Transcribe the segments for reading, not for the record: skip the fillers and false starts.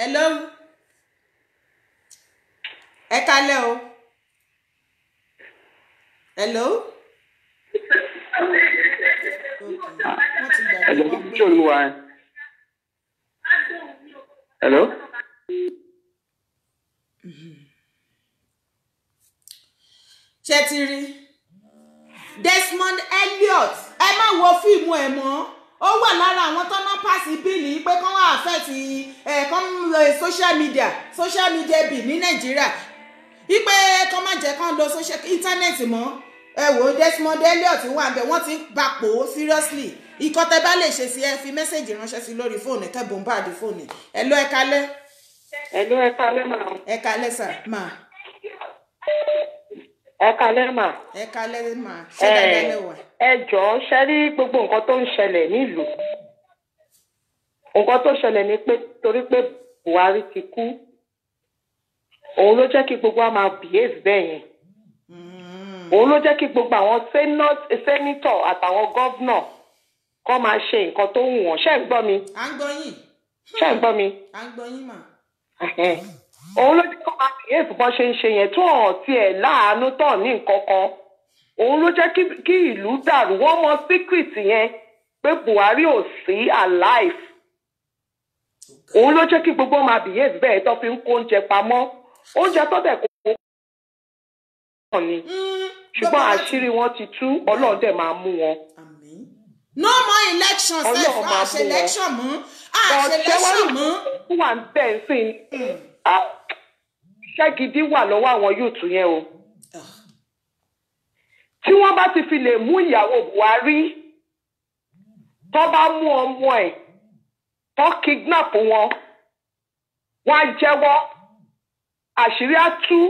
Hello. Ẹ kálẹ́ o. Hello. Wọ́n ti gbàgbé wọn pé. Hello. Ṣé ti rí Desmond Elliot, ẹ má wo fíìmù ẹ̀ mọ́. Ó wà lára àwọn tó ná pàṣẹ bíìlì pé kán wá àfẹ́tì ẹ̀ kán lo social media bill ní Nàìjíríà, wípé kán má jẹ́ kán lo social internet mọ́. Ẹ wò Desmond Elliot wà ń bẹ̀, wọ́n ti ń gbapò seriously. Ìkọ́ tẹ bá lè ṣe sí ẹ fi mẹ́sẹ̀gì ránṣẹ́ sí lórí fóònù ẹ kẹ́ bòǹbàdì fóònù ẹ lọ. Ẹ kálẹ́. Ẹ lọ, ẹ kálẹ́ mà. Ẹ kálẹ́ sà mà. Ẹ kálẹ́ mà. Ẹ kálẹ́ mà. Ṣé dáadáa lẹ wà? Ẹ jọ̀ọ́, ṣe rí gbogbo nǹkan tó ń ṣẹlẹ̀ nílùú. Nǹkan tó ṣẹlẹ̀ ni pé torí pé Buhari ti kú, òun ló jẹ́ kí gbogbo wa máa behave bẹ́ẹ̀ yẹn. Òun ló jẹ́ kí gbogbo àwọn sẹ́nítọ̀ àtàwọn gọ́vnọ̀ kọ́ máa ṣe nǹkan tó wù wọ́n. Ṣé ń gbọ́ mi? À ń gbọ́ yín. Ṣé ń gbọ́ mi? À ń gbọ́ yín mà. Òun ló jẹ́ kó máa behave bọ́n ṣe ń ṣe yẹn tó hàn tiẹ̀ láàánú tán ní nǹkan kan. Òun ló jẹ́ kí ìlú dàrú. Wọ́n mọ secret yẹn pé Buhari ò sí alive. Òun ló jẹ́ kí gbogbo máa behave bẹ́ẹ̀ tó fi ń kó oúnjẹ pamọ́. Oúnjẹ tó dẹ̀ kó ni. Ṣùgbọ́n àṣírí wọn ti tú, Ọlọ́run dẹ̀ máa mú wọn. No more election sef, àṣẹ election mọ́, àṣẹ election mọ́. Wà ń bẹ̀ ń sìn. Iṣẹ́ gidi wà lọ́wọ́ àwọn yóòtú yẹn o. Tí wọ́n bá ti fi lè mú ìyàwó Buhari, tó bá mú ọmọ ẹ̀, tó kidnap wọn, wọ́n á jẹ́wọ́, àṣírí á tú.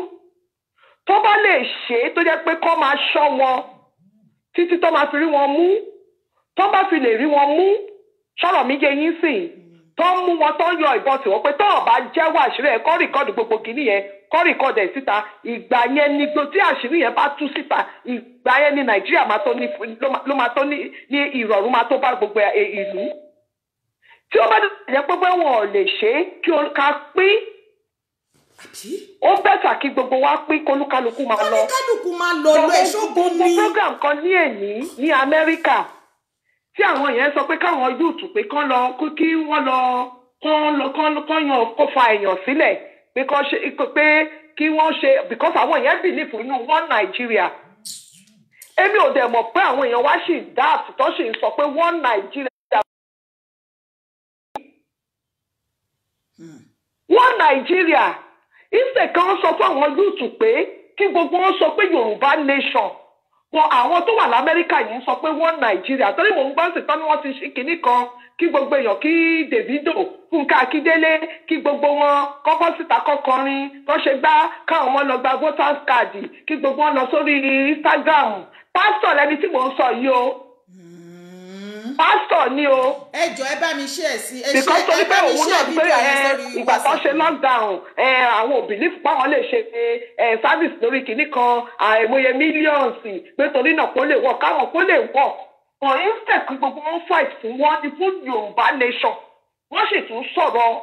Tó bá lè ṣe é tó jẹ́ pé kó máa ṣọ́ wọn títí tó máa fi rí wọn mú, tó bá fi lè rí wọn mú, sọ̀rọ̀ mi yé yín sìn, tó ń mú wọn tó ń yọ ìbọn tí wọ́n pé tó bá jẹ́wọ́ àṣírí ẹ̀ kó rìkọ́dù gbogbo kìíní yẹn, kó rìkọ́dù ẹ̀ síta. Ìgbà yẹn ni gbogbo tí àṣírí yẹn bá tú síta, ìgbà yẹn ni Nàìjíríà máa tó ní ló máa tó ní ìrọ̀rùn máa tó bá gbogbo ìlú. Tí ó bá jẹ́ pé wọn ò lè ṣe é kí ká pín, ó bẹ́tà kí gbogbo wa pín kólúkálukú máa lọ. Kólúkálukú máa lọ lọ ẹ̀ṣọ́gun ni. Program kan ní èní ní Amẹ́ríkà tí àwọn yẹn sọ pé káwọn yúùtù pé kán lọ kí wọ́n lọ kán yan kó fa èèyàn sílẹ̀ pé kí wọ́n ṣe because àwọn yẹn believe nínú one Nigeria. Èmi ò dẹ̀ mọ̀ pé àwọn èèyàn wá sì dáàtì tó sì ń sọ pé one Nigeria. One Nigeria. Ìṣe kan sọ fún àwọn yúùtù pé kí gbogbo wọn sọ pé Yorùbá nation. Wọn àwọn tó wà l'Amẹ́ríkà yìí ń sọ pé one Nigeria. Torí mò ń gbọ́ sí tán ni wọ́n ti ṣí kinní kan kí gbogbo èèyàn kí Davido, Fúnkẹ́ Akíndélé, kí gbogbo wọn kọ́kọ́ síta kọ́kọrin tó ṣe gbá káwọn ọmọ lọ gba voters card kí gbogbo wọn lọ sórí Instagram. Pásítọ̀ lẹni tí mò ń sọ yìí o. Pásítọ̀ ni o. Ẹ jọ̀ọ́ ẹ bá mi ṣe ẹ sí ẹ ṣe ẹ bá mi ṣe fídíò yẹn sórí WhatsApp. Ìgbà tó ṣe lockdown àwọn ò believe páwọn lè ṣe service lórí kinní kan àìmọye millions pé torí náà kó lè work káwọn kó lè work. For instance kí gbogbo wọn fight fún wọn ní fún Yorùbá nation, wọ́n sì tún sọ̀rọ̀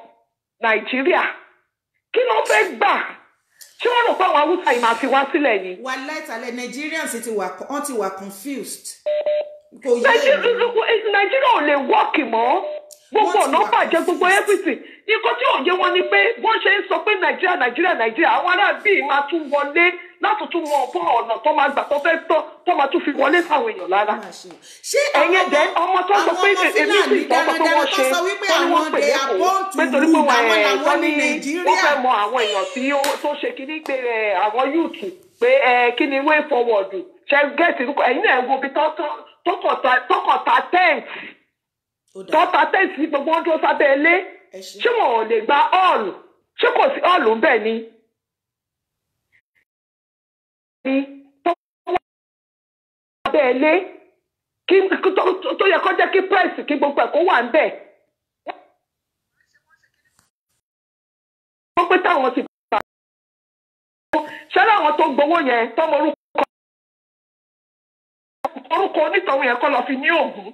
Nàìjíríà. Kí ló fẹ́ gbà? Ṣé wọ́n rò pé àwọn Haúsá yìí máa fi wá sílẹ̀ ni? Wàláì tàlẹ̀ Nigerians ti wà confused. Nàìjíríà ò lè wọ́ọ̀kì mọ́, gbogbo ọ̀nà bàjẹ́, gbogbo everything. Nǹkan tí ò yé wọn ni pé wọ́n ṣe ń sọ pé Nàìjíríà Nàìjíríà Nàìjíríà, àwọn ará bíi máa tún wọlé láti tún mọ ọ̀pọ̀ ọ̀nà tó máa gbà tó fẹ́ tó máa tún fi wọlé sáwọn èèyàn lára. Ẹ̀yin ẹ̀dẹ̀ ọmọ tó sọ pé èmi sì sọ pé wọ́n ṣe tó ní wọ́n pè lẹ́kọ̀ọ́ pé torí pé wọ́n ní wọ́n fẹ́ mọ àwọn èèyàn tí tó ṣe kíní pé àwọn yúùtù pé kí ni way forward ṣe gẹ̀ẹ́sì ẹ̀yin náà wo bí tọkọta tẹ́ǹtì tọ́ta tẹ́ǹtì ní gbogbo ọdún sábẹ́ ilé. Ṣé wọn ò lè gba ọ́ọ̀lù? Ṣé kò sí ọ́ọ̀lù ń bẹ̀ ni? Sábẹ́ ilé tó yẹ kó jẹ́ kí price kí gbogbo ẹ̀ kó wà ń bẹ̀. Wọ́n pé táwọn ti gbà. Ṣé láwọn tó gbowó yẹn tọ́mọ orúkọ onítọ̀hún yẹn kọ́ lọ fi ní Ògún.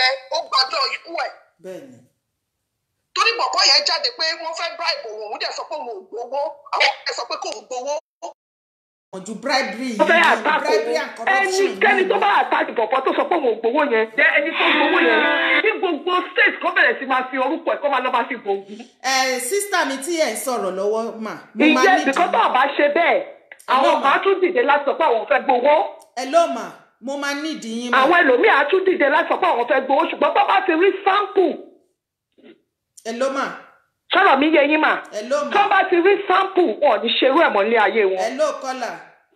yẹn ó gbọ́dọ̀ ikú ẹ̀. Bẹ́ẹ̀ni. Torí bọ̀bọ́ yẹn jáde pé wọ́n fẹ́ bribe òun, òun dẹ̀ sọ pé òun ò gbowó, àwọn ẹ̀ sọ pé kóun gbowó. Ju bribery Wọ́n fẹ́ attack bribery òun. and corruption. Ẹnikẹ́ni tó bá attack bọ̀bọ́ tó sọ pé òun ò gbowó yẹn, jẹ́ ẹni tó gbowó yẹn ní gbogbo state kó bẹ̀rẹ̀ sí máa fi orúkọ ẹ̀ kó máa lọ máa fi gbòògùn. Ẹ sister mi tí ẹ ń sọ̀rọ̀ lọ́wọ́ mà, mo máa Ìyẹn nídìí. bìkọ́ tó bá ṣe bẹ́ẹ̀, àwọn kan á tún dìde láti sọ pé àwọn fẹ́ gbowó. Hello mà, mo máa nídìí yín mà. Àwọn ẹlòmíì á tún dìde láti sọ pé àwọn fẹ́ gbowó, ṣùgbọ́n tó bá ti rí sample. Hello mà. Sọ̀rọ̀ mi yé yín mà? Hello mà. Tó bá ti rí sample, wọn ò ní ṣerú ẹ̀ mọ́ ní ayé wọn. Hello kọ́là.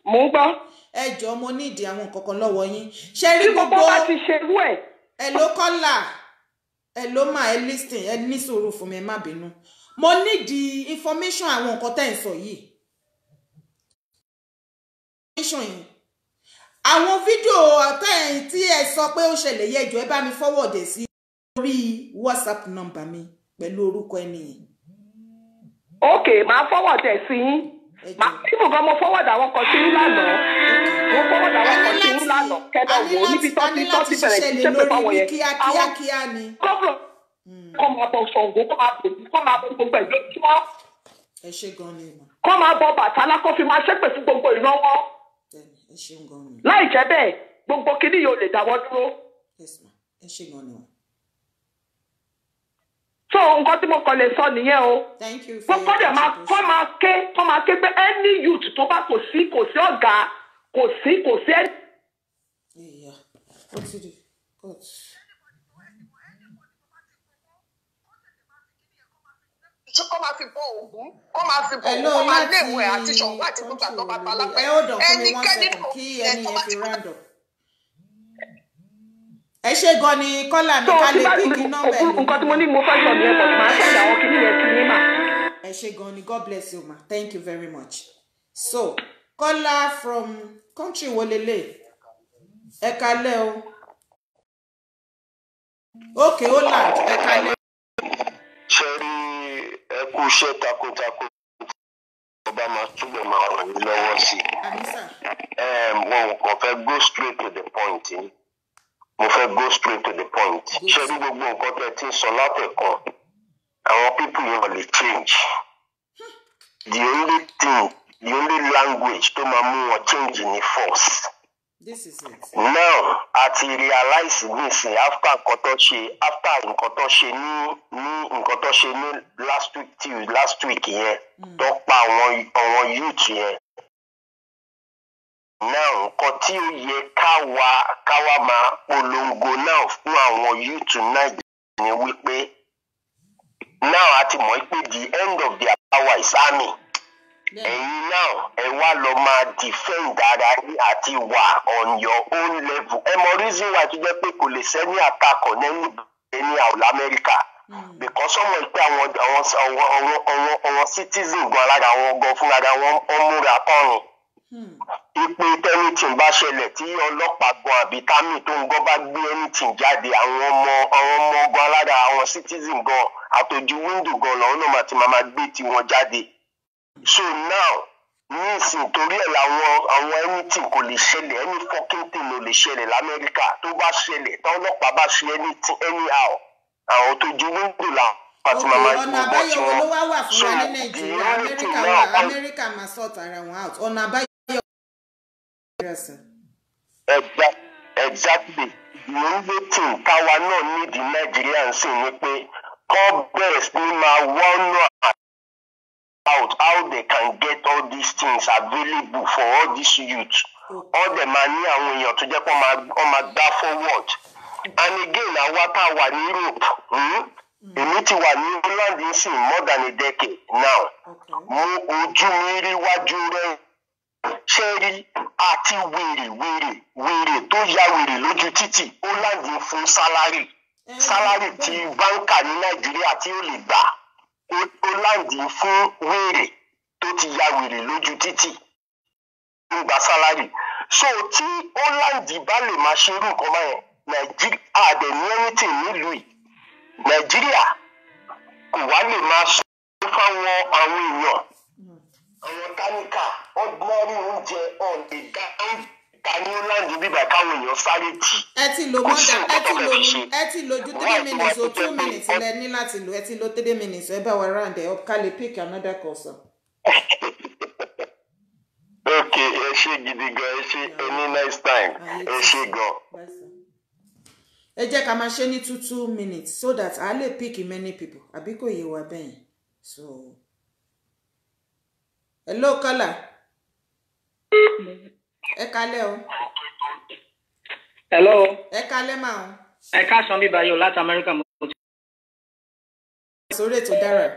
Mò ń gbọ́. Ẹ jọ̀ọ́, mo nídìí àwọn nǹkan kan lọ́wọ́ yín. Ṣé rí Tí gbogbo gbogbo bá ti ṣerú ẹ̀. Hello kọ́là. Hello mà, ẹ listen, ẹ ní sùúrù fún mi, ẹ má bínú. Mo nídìí information àwọn nǹkan tẹ́ ẹ̀ ń sọ yìí. Information yìí. Àwọn fídíò tẹ́ tí ẹ sọ pé ó ṣẹlẹ̀ yẹ, jọ̀ọ́, ẹ bá mi forward ẹ̀ sí orí WhatsApp number mi pẹ̀lú orúkọ ẹni yẹn. Ok, màá forward ẹ̀ sí yín. Ẹ jọ̀ọ́. Màá even gan, mo forward àwọn kan sí yín lánàá. Mo forward A àwọn ní kan sí yín láti lánàá. Kẹ́lọ́ a ní wò ó níbi láti tó a ti ní tó láti ti bẹ̀rẹ̀ ṣiṣẹ́ sí lé ṣépè lórí fáwọn ní yẹn. kíákíá Àwọn kíá ni. gómìnà kọ́ máa bọ Ṣàngó, kọ́ máa bọ Ògún, kọ́ máa bọ gbogbo ẹ̀ lójúmọ́. Ẹ ṣé gan ni mà. Kọ́ máa bọ Bàtálá, kó fi máa ṣépè fún gbogbo ìran wọn. Bẹ́ẹ̀ni, ẹ ṣeun gan ni. Láì jẹ́ bẹ́ẹ̀, gbogbo kinní yóò lè dáwọ́ dúró. Yes ma, ẹ ṣé gan ni mà. So nǹkan tí mo kàn lè sọ nìyẹn o. Thank you for your Kọ́ dẹ̀ máa kọ́ contribution. máa ké, kọ́ máa ké pé any youth tó bá kò sí ọ̀gá, kò sí ẹni. Ìyá, ó ti di cut. Tí kọ́ máa fi bọ Ògún, kọ́ máa fi bọ Ògún, Hello kọ́ máa láti léèwọ̀ ẹ̀ àti Ṣàngó àti gbogbo country àtọ́ wo bàbá lélẹ̀? lápẹ́. Ẹ hold on fún mi one Ẹnikẹ́ni second kí ẹ̀ ẹni tó yẹn bá fi ti round up. Ẹ ṣé gan ni kọ́là mi So ká tí lè bá pick nọ́mbà òkú nǹkan tí mo ní mo fẹ́ sọ nìyẹn, but màá sọ̀rọ̀ àwọn kìíní yẹn sí yín mà. Ẹ ṣé gan ni, God bless you ma, thank you very much. So Kọ́lá from country wo lélẹ̀? Ẹ kalẹ́ o. Okay, Holland, ẹ kalẹ́. Ṣe rí, ẹ kú iṣẹ́ takuntakun, ọba máa túbọ̀ máa ràn yín lọ́wọ́ sí i. Àmín sir. Mo kàn fẹ́ go straight to the point ni. Mo fẹ́ go straight to the point. Good. Ṣe rí gbogbo nǹkan tẹ́ ti ń sọ látẹ̀kọ́, àwọn people yẹn ò lè change. The only thing, the only language tó máa mú wọn change ni force. This is it. Now a ti realize nísìn after nǹkan tó ṣe, after nǹkan tó ṣe ní nǹkan tó ṣe ní last week, till last week yẹn tó pa àwọn youth yẹn, now nǹkan tí ó yẹ káwa máa polongo now fún àwọn youth Nàìjíríà ni wípé now a ti mọ̀ pé the end of their power is army. Ẹ̀yin náà, ẹ wá lọ máa defend ara yín àti wà on your own level. Ẹ mọ reason why tó jẹ́ pé kò lè sẹ́ni attack on anyhow lamẹ́ríkà, because ọmọ ìpè àwọn citizen gan alára wọn gan fúnra wọn, wọn múra kọrin ipe anything bá ṣẹlẹ̀, tí ọlọ́pàá gan àbí tami tó ń gbọ́ bá gbé anything jáde, àwọn ọmọ gan alára àwọn citizen gan àtòjú window gan lọ́wọ́ náà máa ti máa gbé tiwọn jáde. So now nísìn, torí ẹ̀ làwọn àwọn anything kò lè ṣẹlẹ̀, any fucking thing ò lè ṣẹlẹ̀ lamẹ́ríkà. Tó bá ṣẹlẹ̀, tọ́lọ́pàá bá ṣe anything anyhow, àwọn tó ju window làwọn àti Ok, màmá ọ̀nà gbọ́ àbáyọ wo tiwọn. ló wá wà fún So wa ní the Nàìjíríà? only thing Amẹ́ríkà now wà, Amẹ́ríkà máa sort ara wọn out. Ọ̀nà àbáyọ. Exactly, the only thing táwa náà need in Nàìjíríà ń sìn ni pé kọ́ bẹ̀rẹ̀ sí ní máa wọ́nà out how they can get all these things available for all these youth. All dem máa ní àwọn èèyàn tó jẹ́ pé wọ́n máa gbá forward. And again, àwa tá a wà ní Europe, Èmi ti wà ní Holland nsìn more than a decade now. Mo ojú mi rí wájú rẹ. Ṣé rí àti wèrè wèrè wèrè tó ya wèrè lójú títì, Holland ń fún salary, salary tí banker ní Nàìjíríà tí ó lè gbà. Holland ń fún wèrè tó ti ya wèrè lójú títì ń gba salary. So tí Holland bá lè máa ṣe irú nǹkan báyẹn, Nàìjíríà àdẹ̀ ní anything nílùú yìí, Nàìjíríà kò wá lè máa sọ fáwọn àwọn èèyàn, àwọn táníkà, ordinary oúnjẹ on a down Ta ní ó land bíbà káwọn èèyàn sáré tì. Ẹ ti lo Kò more sí than nǹkan ẹ tó ti fẹ́ lo fi ṣe. Ẹ ti lo ju three Why tó wá minutes tó o jẹ́ two pé minutes lẹ ní láti lò. Ẹ ti lo 3 minutes. Ẹ bá wa round ẹ up ká lè pick another call, sir. Ok, ẹ ṣé gidi gan, ẹ ṣé, ẹ ní nice time. Ayé Ẹ tí ṣé gan. Bye, sir. Ẹ jẹ́ ká máa ṣe ní two two minutes so that a lè pick many people, àbí kò yé wa bẹ́yẹn? So, hello caller, ẹ kalẹ́ o. Hello. Ẹ kalẹ́ máa o. Ẹ káàsán, bíbá yóò láti Amẹ́ríkà mo ti. Sórí ètò dára.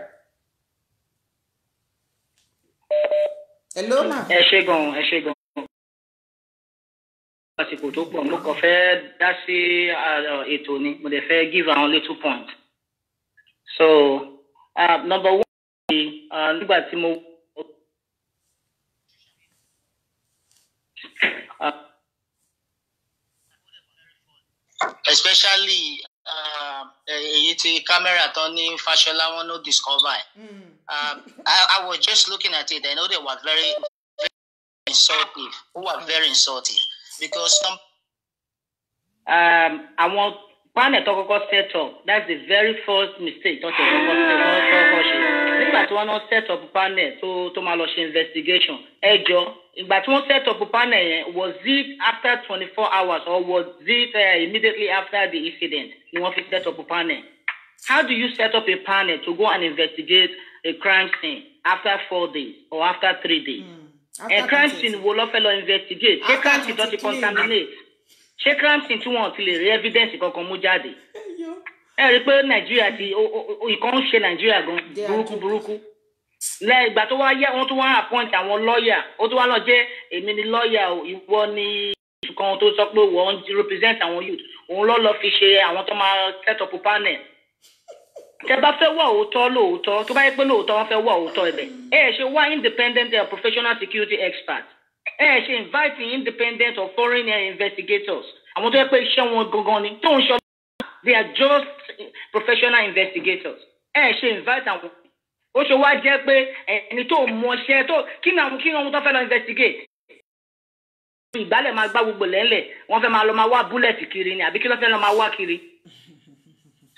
Hello ma. Ẹ ṣé gan, ẹ ṣé gan. Àsìkò tó pọ̀, mo kàn fẹ́ dá sí ètò ni, mo dẹ̀ fẹ́ give àwọn little point. So, number one, nígbà tí mo Especially èyí tí camera tán ní Fashola wọn no discover ẹ̀. I was just looking at it and they were very, very insultive. Who were very insultive because some àwọn panel tó kọ́kọ́ set up, that's the very first mistake tó kọ́kọ́ ṣe nígbà tí wọ́n náà set up panel tó máa lọ ṣe investigation. Ẹ jọ, ìgbà tí wọ́n set up panel yẹn, was it after 24 hours or was it immediately after the incident ni wọ́n fi set up panel? How do you set up a panel to go and investigate a crime scene after 4 days or after 3 days? Ẹ crime scene wo ló fẹ́ lọ investigate? Ṣé crime scene tó ti contaminate? Ṣé crime scene tí wọn ti lè rí evidence kankan mú jáde? Ẹ rí i pé Nàìjíríà ti ìkan ń ṣe Nàìjíríà gan burúkú burúkú. Lẹ́yìn ìgbà tó wá yẹ, wọ́n tún wá appoint àwọn lọ́ọ̀yà. Ó tún wá lọ jẹ́ èmi ni lọ́ọ̀yà o, ìwọ ni kan tó sọ pé wọ́n ń represent àwọn youth, òun ló lọ fi ṣe àwọn tó máa set up panel. Tẹ bá fẹ́ wá òótọ́ lóòótọ́, tó bá yẹ pé lóòótọ́ wọ́n fẹ́ wá òótọ́ ibẹ̀, ẹ ṣe wá independent professional security expert. Ẹ ṣe invite independent or foreign investigators, àwọn tó yẹ pé iṣẹ́ wọn gangan ni tó ń ṣe, they are just professional investigators. Ẹ ṣe invite àwọn. Ó ṣe wá jẹ́ pé ẹni tó mọṣẹ́ tó kí ni àwọn tó fẹ́ lọ investigate, ìgbálẹ̀ máa gbá gbogbo lẹ́lẹ̀, wọ́n fẹ́ máa lọ máa wá bullet kiri ni, àbí kí ló fẹ́ lọ máa wá kiri?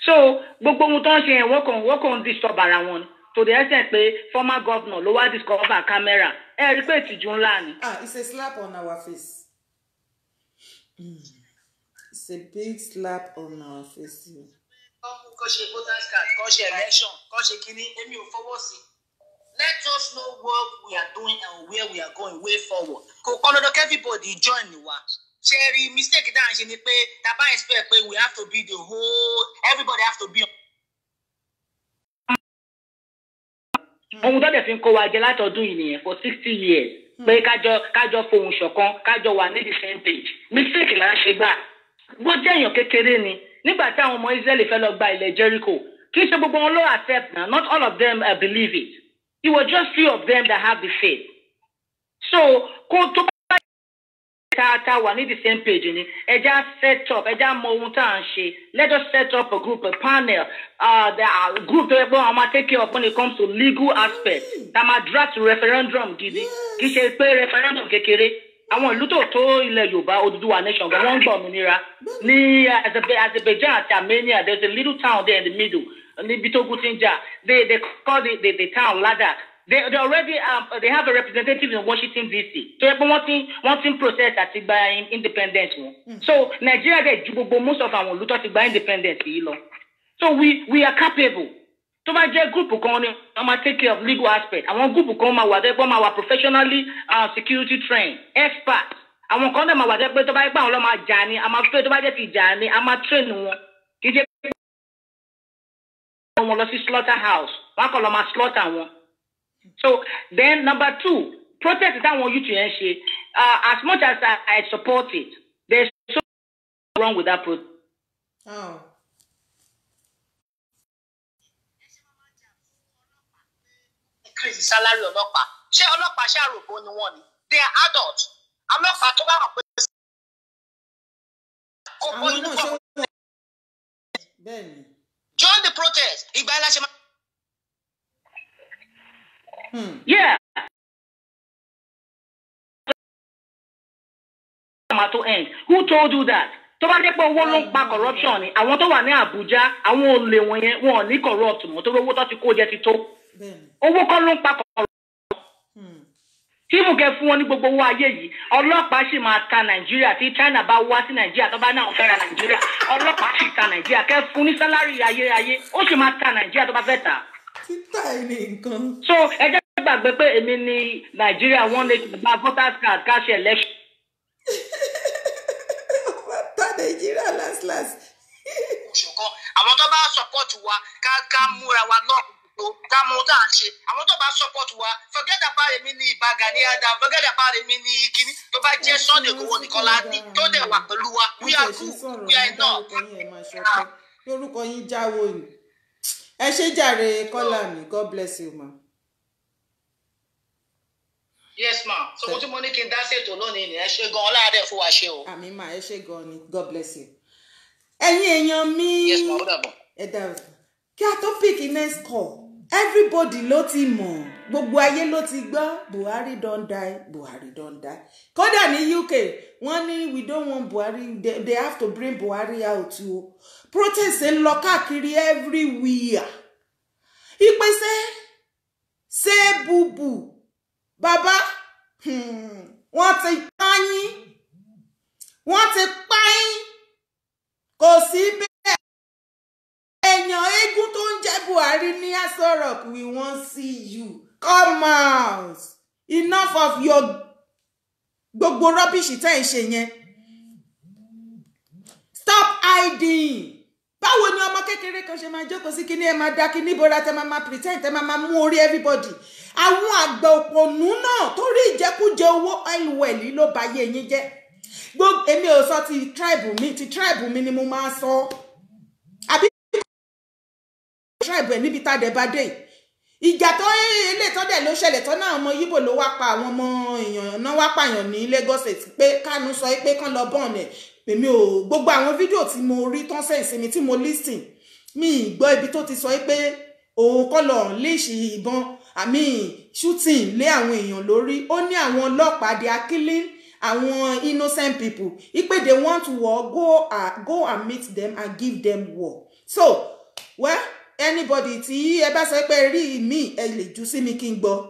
So gbogbo ohun tó ń ṣe yẹn, wọ́n kàn ń disturb ara wọn ni, to the extent pé former governor ló wá discover camera. Ẹ rí i pé ìtìjú ńlá ni. Ah, it's a slap on our face. It's a big slap on our face. Kọ́ ṣe voters card, kọ́ ṣe election, kọ́ ṣe kínní, èmi ò fọwọ́ sí. Let us know what we are doing and where we are going, way forward. Kò pọn dandan kí everybody join wa. Ṣé rí mistake dáhùn ṣe ni pé taba expect pé we have to be the whole, everybody have to be. Ohun tó dẹ̀ fi ń kó wa jẹ látọdún yìí nìyẹn for 60 years, pé kájọ fohùn ṣọ̀kan, kájọ wà ní the same page. Mistake là ń ṣe gbà. Bó jẹ́ èèyàn kékeré ni, nígbà tí àwọn ọmọ Israẹli fẹ́ lọ gba ilẹ̀ Jericho, kì í ṣe gbogbo wọn ló accept na. Not all of them believe it. It was just few of them that have the faith. So kó tó bá ta wà ní the same page ni, ẹ já set up, ẹ já mọ ohun tá à ń ṣe. Let us set up a group, a panel, the group tó yẹ pé àwọn máa take care of when it comes to legal aspect, tá máa draft referendum gidi, kì í ṣe pé referendum kékeré. Àwọn ìlú tó tó ilẹ̀ Yorùbá, Odùduwà nation gan, wọ́n ń gbọ́ òmìnira ní Azerbaijan àti Armenia. There is a little town there in the middle níbi tó ogun ti ń jà. They call the town Ladakh. They already they have a representative in Washington DC, tó yẹ pé wọ́n ti ń process àti gba independence wọn. So Nigeria dẹ̀ ju gbogbo most of àwọn ìlú tó ti gba independence yìí lọ. So we are capable. Tó bá jẹ́ group kan ni wọ́n máa take care of legal aspect, àwọn group kan máa wà tẹ́ pé wọ́n máa wà professionally security trained expert. Àwọn kan dẹ̀ máa wà tẹ́ pé tó bá yẹ pé àwọn ló máa jà ni, a máa fẹ́, tó bá jẹ́ ti jà ni, a máa train wọn. Kì í ṣe pé wọn lọ sí slaughter house, wọn kàn lọ máa slaughter wọn. So then, number two, protest táwọn youth yẹn ṣe, as much as I support it, there is so much wrong with that protest. Oh. Increase salary ọlọ́pàá. Ṣé ọlọ́pàá ṣàròbó ni wọ́n ni? They are adults. Ọlọ́pàá tó bá wà pé kó bọ́ Àwọn náà ṣé uniform wọ́n bẹ́ẹ̀ ni. join the protest, ìgbà yẹn la ṣe máa. Yeah. máa tó end. Who told you that? Tó bá jẹ́ pé owó ló ń pa corruption ni, àwọn tó wà ní Àbújá, àwọn olè wọ̀nyẹn, wọn ò ní corrupt mọ́ torí owó tó ti kó jẹ ti tó. Owó kọ́ ló ń pa corruption. Tí Fúnkẹ́ fún wọn ní gbogbo owó ayé yìí, ọlọ́pàá sì máa ta Nàìjíríà. Tí China bá wá sí Nàìjíríà, tó bá náà fẹ́ ra Nàìjíríà, ọlọ́pàá sì ta Nàìjíríà. Kẹ́ fún ní salary ayérayé, ó sì máa ta Nàìjíríà tó bá fẹ́ tà. Títà ní nǹkan. So ẹ jẹ́ gbàgbé pé èmi ní Nàìjíríà wọ́n lè gba voters card ká ṣe election. Ta Nàìjíríà last last. Ṣùgbọ́n àwọn tó bá support wa, ká múra wa náà ká mú tá à ń ṣe. Àwọn tó bá support wa, forget about èmi ní Ìbà Gani Adams, forget about èmi ní ìkíní. Tó bá jẹ́ Sunday Igboho nìkan la ní tó dẹ̀ wà pẹ̀lú wa, we are good, we are enough. Lórúkọ yín jáwó ni. Ẹ ṣé jàre kọ́lá mi, God bless you ma. Yes ma, so mo tún mo ní kí n dá ṣètò lónìí ni. Ẹ ṣé gan, ọlá fún wa ṣe o. Àmì mà, ẹ ṣé gan ni, God bless you. Ẹ̀yin èèyàn mi. Yes ma, ó dàbọ̀. Ẹ dàbọ̀. Kí a tó pick next call, everybody ló ti mọ̀, gbogbo ayé ló ti gbọ́, Buhari don die, Buhari don die. Kódà ní UK, wọ́n ní we don't want Buhari, they have to bring Buhari out o. Protest ń lọ káàkiri everywhere. Ìpèsè ṣé bùbù bàbá, wọ́n ti pa yín, wọ́n ti pa yín, kò sí bẹ́ẹ̀. Èèyàn eégún tó ń jẹ́ Buhari ní Aso Rock, we wan see you, come out, enough of your gbogbo rubbish tẹ́ ń ṣe yẹn, stop hiding. Báwo ni ọmọ kékeré kan ṣe máa jókòó sí kíní, ẹ máa dá kíní bóra, tẹ máa máa pretend, tẹ máa máa mú orí everybody. Àwọn àgbà òpònú náà torí ìjẹkújẹ owó LOL ló ba ayé yín jẹ́. Gbogbo èmi ò sọ ti tribe mi, ti tribe mi ni mo máa sọ. Àbí tribe ẹ̀ níbi tá a dẹ̀ bá dé. Ìjà tó ilé tó dẹ̀ ló ṣẹlẹ̀ tó náà, ọmọ Yíbò ló wá pa àwọn ọmọ èèyàn náà, wá pààyàn ní Lagos State pé Kánú sọ pé kán lọ bọ́ọ̀nù ẹ̀. Èmi ò gbogbo àwọn fídíò tí mo rí tán sẹ́ǹsì mi tí mo listen, mi gbọ́ ibi tó ti sọ pé òun kọ́ lọ unleash ìbọn àmì shooting lé àwọn èèyàn lórí. Ó ní àwọn ọlọ́pàá, they are killing àwọn innocent people, ipe they want war, go and meet them and give them war. So well, anybody tí ẹ bá sọ pé rí mi, ẹ lè jù sí mi kí n gbọ́.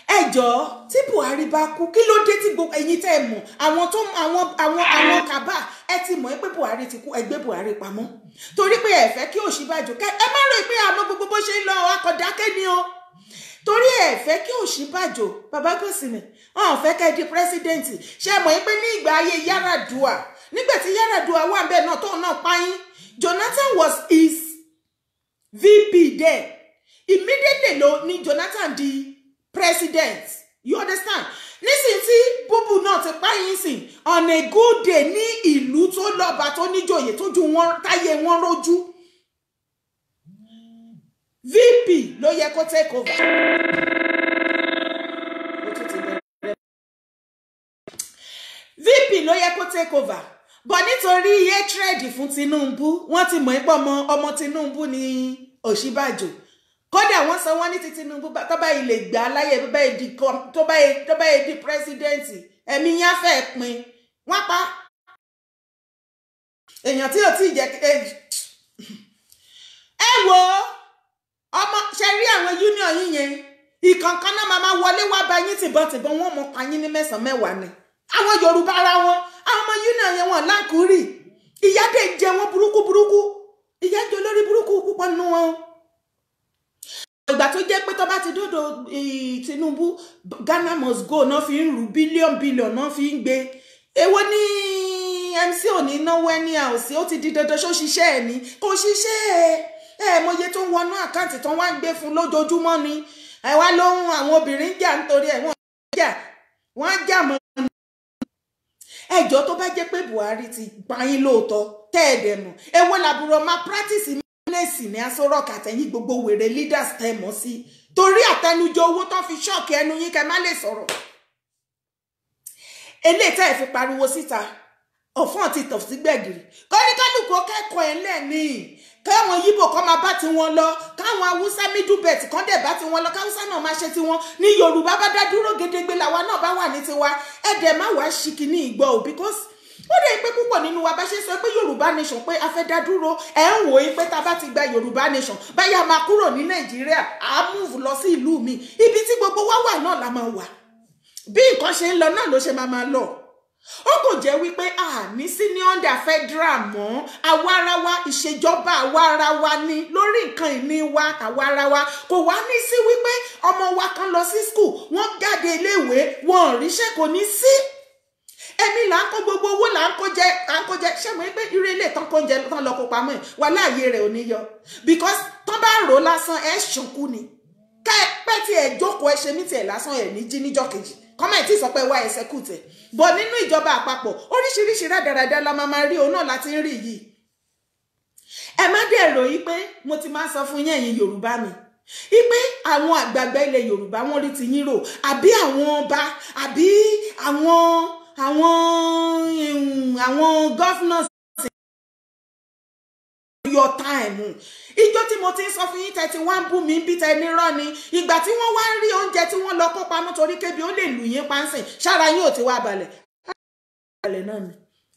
Ẹ jọ̀ọ́, tí Buhari bá kú, kí ló dé tí gbogbo ẹ̀yin tẹ́ ẹ mọ̀, àwọn tó àwọn kàbá, ẹ ti mọ̀ pé Buhari ti kú, ẹ gbé Buhari pamọ́ torí pé ẹ fẹ́ kí Ọ̀ṣínbàjò kẹ ẹ má rò pé àmọ́ gbogbo bó ṣe ń lọ akọ̀dákẹ́ ni o, torí ẹ fẹ́ kí Ọ̀ṣínbàjò bàbá gòsìnì wọn ò fẹ́ kẹ́ di president. Ṣe mọ̀ pé ní ìgbà ayé Yar'Adua, nígbà tí Yar'Adua wà bẹ́ẹ̀ náà tóun náà payín, Jonathan was his VP there. Immediately ló ní Jonathan di president, you understand? Nísìnyí tí búbù náà ti páyín sìn, on a good day ní ìlú tó lọ́ba tó níjòyè tójú wọn táyé wọn rójú, VP ló yẹ kó take over. VP ló yẹ kó take over, but nítorí hatred fún Tinubu, wọ́n ti mọ̀ pé ọmọ Tinubu ni Ọ̀ṣínbàjò. Kódà wọ́n sọ wọ́n ní ti Tinubu tó bá ilé gbà láyé tó bá di president, ẹ̀mí yẹn fẹ́ pin wọ́n pa èèyàn tí ò tí jẹ́. Ẹ wo ọmọ ṣe rí àwọn union yín yẹn, ìkànkan náà máa wọlé wá bá yín tìbọntìbọn, wọ́n mọ pa yín ní 9 mẹ́wàá ni. Àwọn Yorùbá ara wọn, àwọn ọmọ union yẹn wọn láǹkúrì, ìyá dẹ̀ jẹ wọn burúkú burúkú, ìyá jẹ olórí burúkú púpọ̀ nínú wọn. Ìgbà tó jẹ́ pé tó bá ti dọ́dọ̀ Tinubu, Ghana must go náà fi ń rú bílíọ̀nù bílíọ̀nù náà fi ń gbé. Èwo ní MC ò ní náwó ẹni àòsí, ó ti di dandan. Ṣó ṣiṣẹ́ ẹ̀ ní kò ṣiṣẹ́ ẹ̀, ẹ̀ mọye tó ń wọnú àkáǹtì tó wá ń gbé fún lójoojúmọ́ ni. Ẹ wá lóhun àwọn obìnrin jà nítorí ẹ̀, wọ́n jà, wọ́n jà mọ́. Ẹjọ́ tó bá jẹ́ pé Buhari ti pa yín lóòótọ́ tẹ́ ẹ̀ dẹ̀ mọ̀, èwo làbúrò máa practice nẹ́ẹ̀sì ní Aso Rock àtẹ̀yìn gbogbo wèrè leaders tẹ́ mọ̀ sí, torí àtẹnujẹ owó tó fi ṣọ́ọ̀kì ẹnu yín kẹ́ má lè sọ̀rọ̀. Eléyìí tẹ́ ẹ̀ fi pariwo síta, ọ̀fọ́n ti tọ̀ sí gbẹ̀gìrì, kọ́níkálùkù kẹ́kọ̀ọ́ ẹ̀ lẹ́ẹ̀ni. Káwọn Yíbò kan máa bá tiwọn lọ, káwọn Haúsá middle belt kan dẹ̀ bá tiwọn lọ, káwúsá náà máa ṣe tiwọn, ní Yorùbá bá dá dúró gedegbe, làwa náà bá wà ní tiwa. Ẹ dẹ̀ má wàá ṣì kìíní ìgbọ́ ò, because ó dẹ̀ pé púpọ̀ nínú wa bá ṣe sọ pé Yorùbá nation, pé a fẹ́ dá dúró, ẹ̀ ń wò ó pé tá a bá ti gba Yorùbá nation báyà, máa kúrò ní Nàìjíríà, á move lọ sí ìlú mi. Ibi tí gbogbo wa wà náà la máa wà. Bí nǹkan ṣe ń lọ náà ló ṣe máa máa lọ. Ó kò jẹ́ wípé a ní sí ní under federal mọ́. Àwa ara wa, ìṣèjọba àwa ara wa ní lórí nǹkan ìní wa, àwa ara wa. Kò wá ní sí wípé ọmọ wa kan lọ sí school, wọ́n jáde iléèwé, wọn ò ríṣẹ́, kò ní sí. Èmi là ń kó gbogbo owó, là ń kó jẹ, à ń kó jẹ. Ṣé mo rí pé irú ilé tán kó jẹ tán lọ kó pamọ́ ẹ̀ wà láàyè rẹ̀ ò ní yọ, because tán bá rò lásán, ẹ̀ ṣùnkú ni. Kẹ́ pẹ́ tí ẹ̀ jókòó, ẹ ṣe mí tiẹ̀ lásán, ẹ̀ ní jí níjọ́ kejì kọ́mẹ̀tì sọ pé wá execute ẹ̀ bọ̀. Nínú ìjọba àpapọ̀, oríṣiríṣi rádaràda la máa máa rí. Òun náà láti ń rí yìí. Ẹ má dẹ̀ rò yí pé mo ti máa ń sọ fún yín, ẹ̀yin Yorùbá mi, ipe àwọn àgbààgbà ilẹ̀ Yorùbá, wọ́n rí ti yín rò, àbí àwọn ọba, àbí àwọn governors your time. Ìjọ tí mo ti ń sọ fún yín, tẹ́tí wá ń bú mi bí tẹ nírọ́ ni. Ìgbà tí wọ́n wá ń rí oúnjẹ tí wọ́n lọ kó pamọ́ torí kébi ó lè lù yín pánsìn, ṣára yín ò ti wá balẹ̀ balẹ̀ náà ni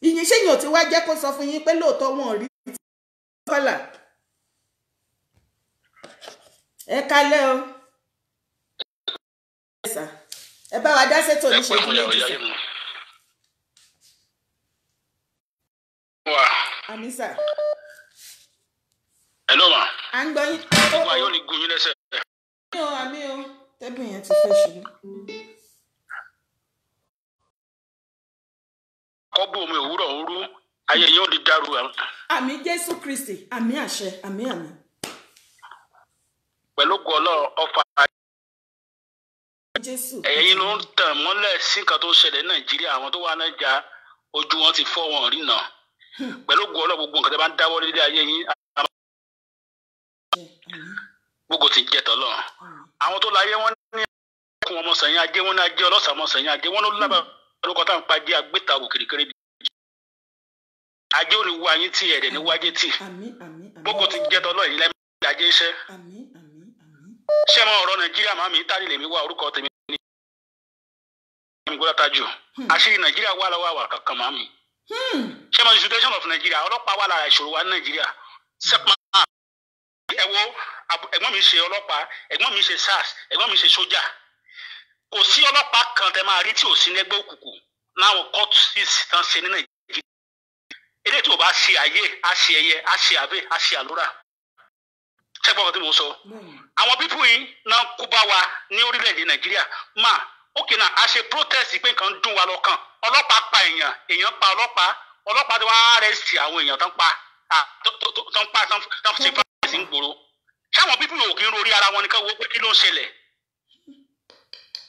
ìyìn ṣé yín ò ti wá jẹ́ kó sọ fún yín pé lóòótọ́ wọn ò rí kọ́là. Ẹ kálẹ́ o, ẹ bá wa dá sétò ní ṣẹ́jú méjì sí. Àmín sà. Hello ma. À ń gbọ́ yín. Gbogbo ayé ò ní gun yín lẹ́sẹ̀. Àmín o, àmín o, tẹ́bù yẹn ti fẹ́ ṣubú. Kọ́bù omi òwúrọ̀ òru, ayé yóò di dàrú. Àmín Jésù Kristi, àmín àṣẹ, àmín, àmín. Pẹ̀lú gọ́lọ́ ọfà. Jésù. Ẹ̀yin ló ń tàn mọ́lẹ̀ sí nǹkan tó ṣẹlẹ̀ ní Nàìjíríà. Àwọn tó wà Nàìjà, ojú wọn ti fọ́, wọn rí náà. Pẹ̀lú gọ́lọ́, gbogbo nǹkan tẹ́ bá ń dáwọ́ lé ayé yín, gbogbo ti jẹ tọ́lọ̀. Àwọn tó láyé wọn ní ẹkùn ọmọ sẹ̀yìn ajé wọn ní ajé ọlọ́sà, ọmọ sẹ̀yìn ajé wọn ló lábàá lórúkọ táwọn pa ajé agbéta wò kìrìkìrì bí ajé ò ní wá yín tí ẹ̀dẹ̀ ní wájé tì. Àmín, àmín, àmín. Gbogbo ti jẹ tọ́lọ̀ yìí lẹ́mí ajé iṣẹ́. Àmín, àmín, àmín. Ṣé mo ọ̀rọ̀ Nàìjíríà máa mi tálí lèmi wá. Orúkọ tèmi ní mi gbọ́dọ̀ tajú. Àṣírí Nàìjíríà wà lọ́wọ́ àwà kankan máa mi. Ṣé mo situation of Nàìjíríà, ọlọ́pàá wà lára ìṣòro wa ní Nàìjíríà. Sẹ́pà ẹ wo, ẹ̀gbọ́n mi ṣe ọlọ́pàá, ẹ̀gbọ́n mi ṣe SARS, ẹ̀gbọ́n mi ṣe sójà. Kò sí ọlọ́pàá kan tẹ máa rí tí ò sí lẹ́gbẹ́ òkùnkùn láwọn courts tán ṣe ní Nàìjíríà. Eléyìí tí ò bá ṣe ayé, á ṣe ẹyẹ, á ṣe àbẹ, á ṣe àlúrà. Ṣẹ́gbọ́n kan tí mo sọ? Àwọn people yìí náà kó bá wa ní orílẹ̀-èdè Nàìjíríà mà. Ókè náà, a ṣe protest pé nǹkan dùn wa lọ́kàn. Ọlọ́pàá pa èèyàn, èèyàn pa ọlọ́pàá, ọlọ́pàá tí wọ́n á arrest àwọn èèyàn tán pa tán pa tán ṣe protest ń gbòòrò. Sáwọn people yòó kì í rorí ara wọn nìkan wo pé kí ló ń ṣẹlẹ̀?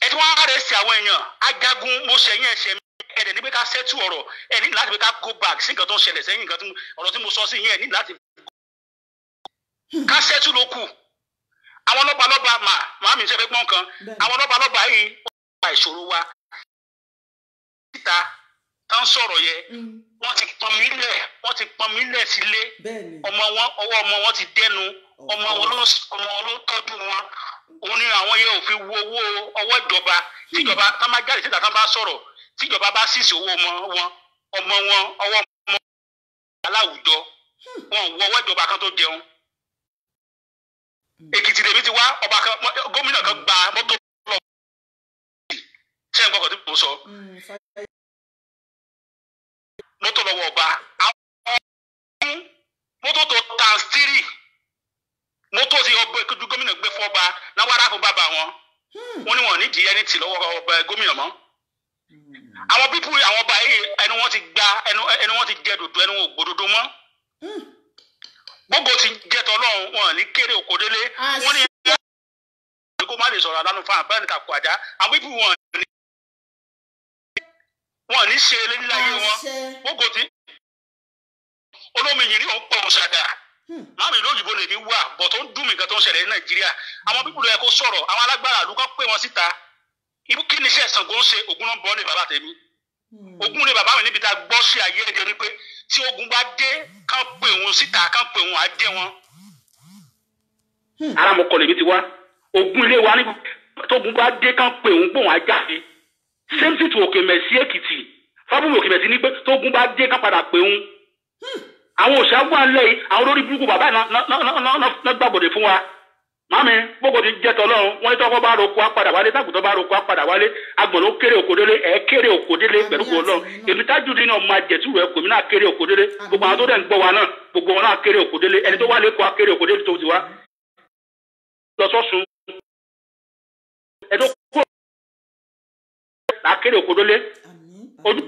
Ẹ tí wọ́n á arrest àwọn èèyàn ajagun, mo ṣẹ̀yìn ẹ̀ṣẹ̀ mi, ẹ̀dẹ̀ ní pé ká settle ọ̀rọ̀. Ẹ̀ ní láti pé ká go back sí nǹkan tó ń ṣẹlẹ̀ sẹ́yìn, nǹkan tí ọ̀rọ̀ tí mo sọ sí yẹn, ẹ̀ ní láti ká settle ló kù. Àwọn lọ́ba lọ́ba mà màá mi ṣe fẹ́ gbọ́n kan. Àwọn lọ́ba lọ́ba yìí, ó fa ìṣòro wa síta tá ń sọ̀rọ̀ yẹ. Wọ́n ti pọn mí lẹ̀, wọ́n ti pọn mí lẹ̀ sílé. Ọmọ wọn, ọwọ́ ọmọ wọn ti dẹnu. Ọmọ wọn ló tọ́jú wọn. Òun ni àwọn yẹn ò fi wo owó ọwọ́ ìjọba. Tíjọba tá má jáde síta, tá bá sọ̀rọ̀, tíjọba bá sísè owó ọmọ wọn, ọmọ wọn, ọwọ́ ọmọ aláwùjọ wọn ò wọ ọwọ́ ìjọba kan tó jẹun. Èkìtì lèmi ti wá. Ọba kan, gómìnà kan gba mọ́tò lọ. Ṣé ń gbọ́kàn tí mo sọ? Mọ́tò lọ́wọ́ ọba, àwọn mọ́tò tó times three mọ́tò tí ọba gómìnà gbé fún ọba náà wàrà fún bàbá wọn. Wọn ni wọn ní di ẹni tì lọ́wọ́ ọba gómìnà mọ́. Àwọn people, àwọn ọba yìí, ẹnu wọn ti gba ẹnu, ẹnu wọn ti jẹ dòdò, ẹnu wọn ò gbódodo mọ́. Gbogbo ti jẹ tọlọ́run, wọn ní kéré òkòdélé. Wọn ní kó má lè sọ̀rọ̀ àdánù fún àbẹ́rẹ́ níta kó àjá. Àwọn people wọn ní ṣe eléyìí wọn. Gbogbo ti olómi yìí ní òun pọ̀ ṣàdá máàmì lóyìnbó lèmi wà bọ̀ tó ń dùn mí nǹkan tó ń ṣẹlẹ̀ ní Nàìjíríà. Àwọn people yẹ kó sọ̀rọ̀. Àwọn alágbára àlùkò pé wọ́n síta. Kí ni iṣẹ́ Ṣàngó ń ṣe? Ògún náà bọ́ ní bàbá tèmi. Ogun lé bàbá mi níbi tá a gbọ́ sí ayé ẹ̀jẹ̀ ni pé tí ogun bá dé kán pè òun síta, kán pè òun á dé wọn. Ara mo kọ lèmi ti wá. Ogun ilé wa ní tógun bá dé kán pè òun pòun á jáde. Same thing to Òkèmẹ̀sí Èkìtì. Fábùmí Òkèmẹ̀sí ní pé tógun bá dé kán padà pè òun. Àwọn òṣèlú àlẹ́ yìí, àwọn olórí burúkú bàbá yìí náà gbàgbọ́dé fún wa. Mami, gbogbo ti jẹ́ tọ́lọ́run, wọ́n ní tọ́kọ́ bá roko á padà wálé, tágùtàn bá roko á padà wálé, agbọ̀n ló kéré òkò délé, ẹ̀ kéré òkò délé pẹ̀lú kò lọ. Èmi Tajudeen náà máa jẹ̀tú rẹ̀ kò mí náà kéré òkò délé, gbogbo àwọn tó dẹ̀ ń gbọ́ wa náà, gbogbo wọn náà kéré òkò délé, ẹni tó wá lẹ́kọ̀ọ́ á kéré òkò délé tó ti wá. Lọ sọ́sùn. Ẹ tó kúrò là kéré òkò délé. Ojú.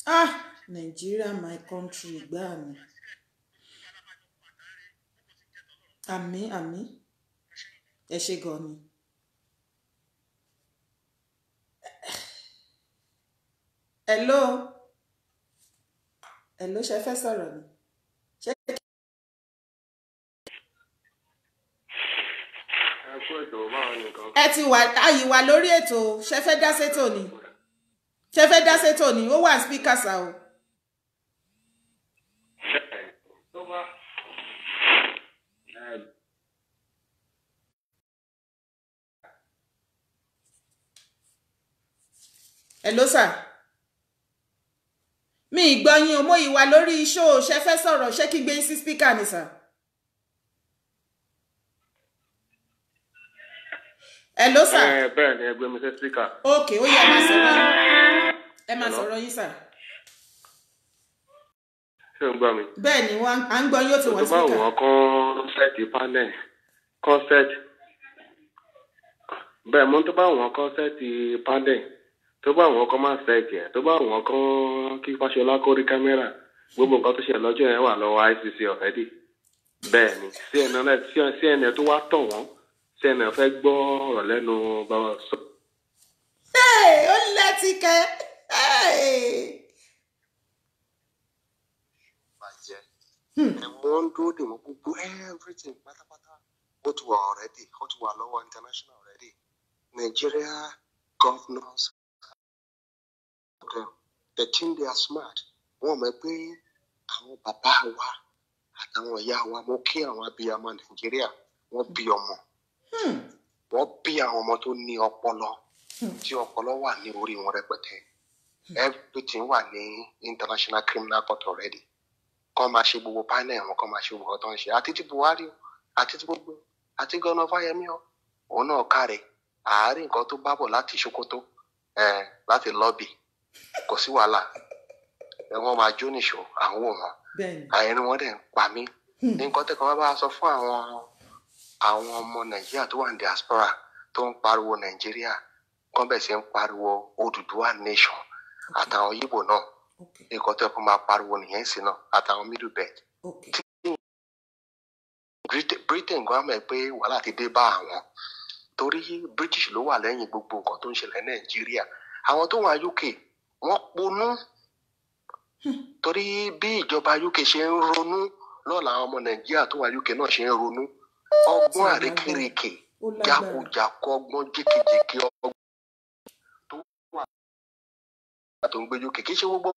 Ah, Nigeria my country gbáà ni. Àmín àmín, ẹ ṣé gan ni. Hello, hello, ṣe fẹ́ sọ̀rọ̀ ni? Ṣé ẹ ti wà ayì wà lórí ètò? Ṣe fẹ́ dá sétò ni? Ṣe fẹ́ dá sétò ni? Ó wà spíkà sá o. Hello sir. Mi gbọ́ yín o, mo yìí wà lórí show, ṣe fẹ́ sọ̀rọ̀, ṣé kí n gbé yín sí speaker ni sir? Hello sir. Bẹ́ẹ̀ ni, ẹ gbé mi sí speaker. Okay, ó yẹ ẹ máa sọ̀rọ̀ yín. Ẹ máa sọ̀rọ̀ yín sir. Ṣé o ń gbọ́ mi? Bẹ́ẹ̀ ni, à ń gbọ́ yín, ó ti wà speaker. Tó bá wọ́n kọ́nsẹ́ẹ̀tì panel, kọ́nsẹ́ẹ̀tì. Bẹ́ẹ̀ mo tó bá wọ́n kọ́nsẹ́ẹ̀tì panel, tó bá wọn kọ́ máa ṣẹ́ẹ̀tì ẹ̀, tó bá wọn kọ́ kí Fáṣọlá kó rí kámẹ́rà, gbogbo nǹkan tó ṣẹlẹ̀ lọ́jọ́ yẹn wà lọ́wọ́ ICC already. Bẹ́ẹ̀ ni, CNN tó wá tọ̀ wọ́n, CNN fẹ́ gbọ́ ọ̀rọ̀ lẹ́nu bàbá sọ. Ó lẹ́tí kẹ́. Bàjẹ́ wọ́n ń dúró dè wọ́n, gbogbo everything pátápátá ó ti wà already, ó ti wà lọ́wọ́ international already. Nigeria governors, them, they think they are smart. Wọ́n mọ̀ pé àwọn bàbá wa àtàwọn ìyá wa, mo kí àwọn abiyamọ Nàìjíríà, wọ́n bí ọmọ, wọ́n bí àwọn ọmọ tó ní ọpọlọ, tí ọpọlọ wà ní orí wọn rẹpẹtẹ. Everything wà ní International Criminal Court already. Kọ́ máa ṣe gbogbo panel wọn, kọ́ máa ṣe gbogbo ọ̀tọ̀ ń ṣe, àti ti Buhari o, àti ti gbogbo, àti gọ́nà Fáyẹmí o, òun náà kárẹ̀ àárín nǹkan tó bá bọ̀ láti Sokoto, láti lọ́bì, kò sí wàhálà, wọ́n máa jó nìṣó àwọn wò wọ́n, àyẹ̀ni wọ́n dẹ̀ ń pa mí. Nǹkan tẹ́kọ̀ wá bá a sọ fún àwọn ọmọ Nàìjíríà tó wà ní diaspora tó ń pariwo Nàìjíríà, kán bẹ̀ sí ń pariwo Odùduwà nation àtàwọn Yíbò náà, nǹkan tẹ́kọ̀ máa pariwo nìyẹn sí náà àtàwọn middle belt. Britain gan mọ̀ pé wàhálà ti dé bá àwọn, torí British ló wà lẹ́yìn gbogbo nǹkan tó ń ṣẹlẹ̀ Nàìjíríà. Àwọn tó wà UK wọ́n ponú, torí bí ìjọba UK ṣe ń ronú lọ́la àwọn ọmọ Nàìjíríà tó wà UK náà ṣe ń ronú. Ọgbọ́n àrékérekè, jákujàku, ọgbọ́n jékejèké, ọgbọ́n tó wà tó ń gbé UK, kì í ṣe gbogbo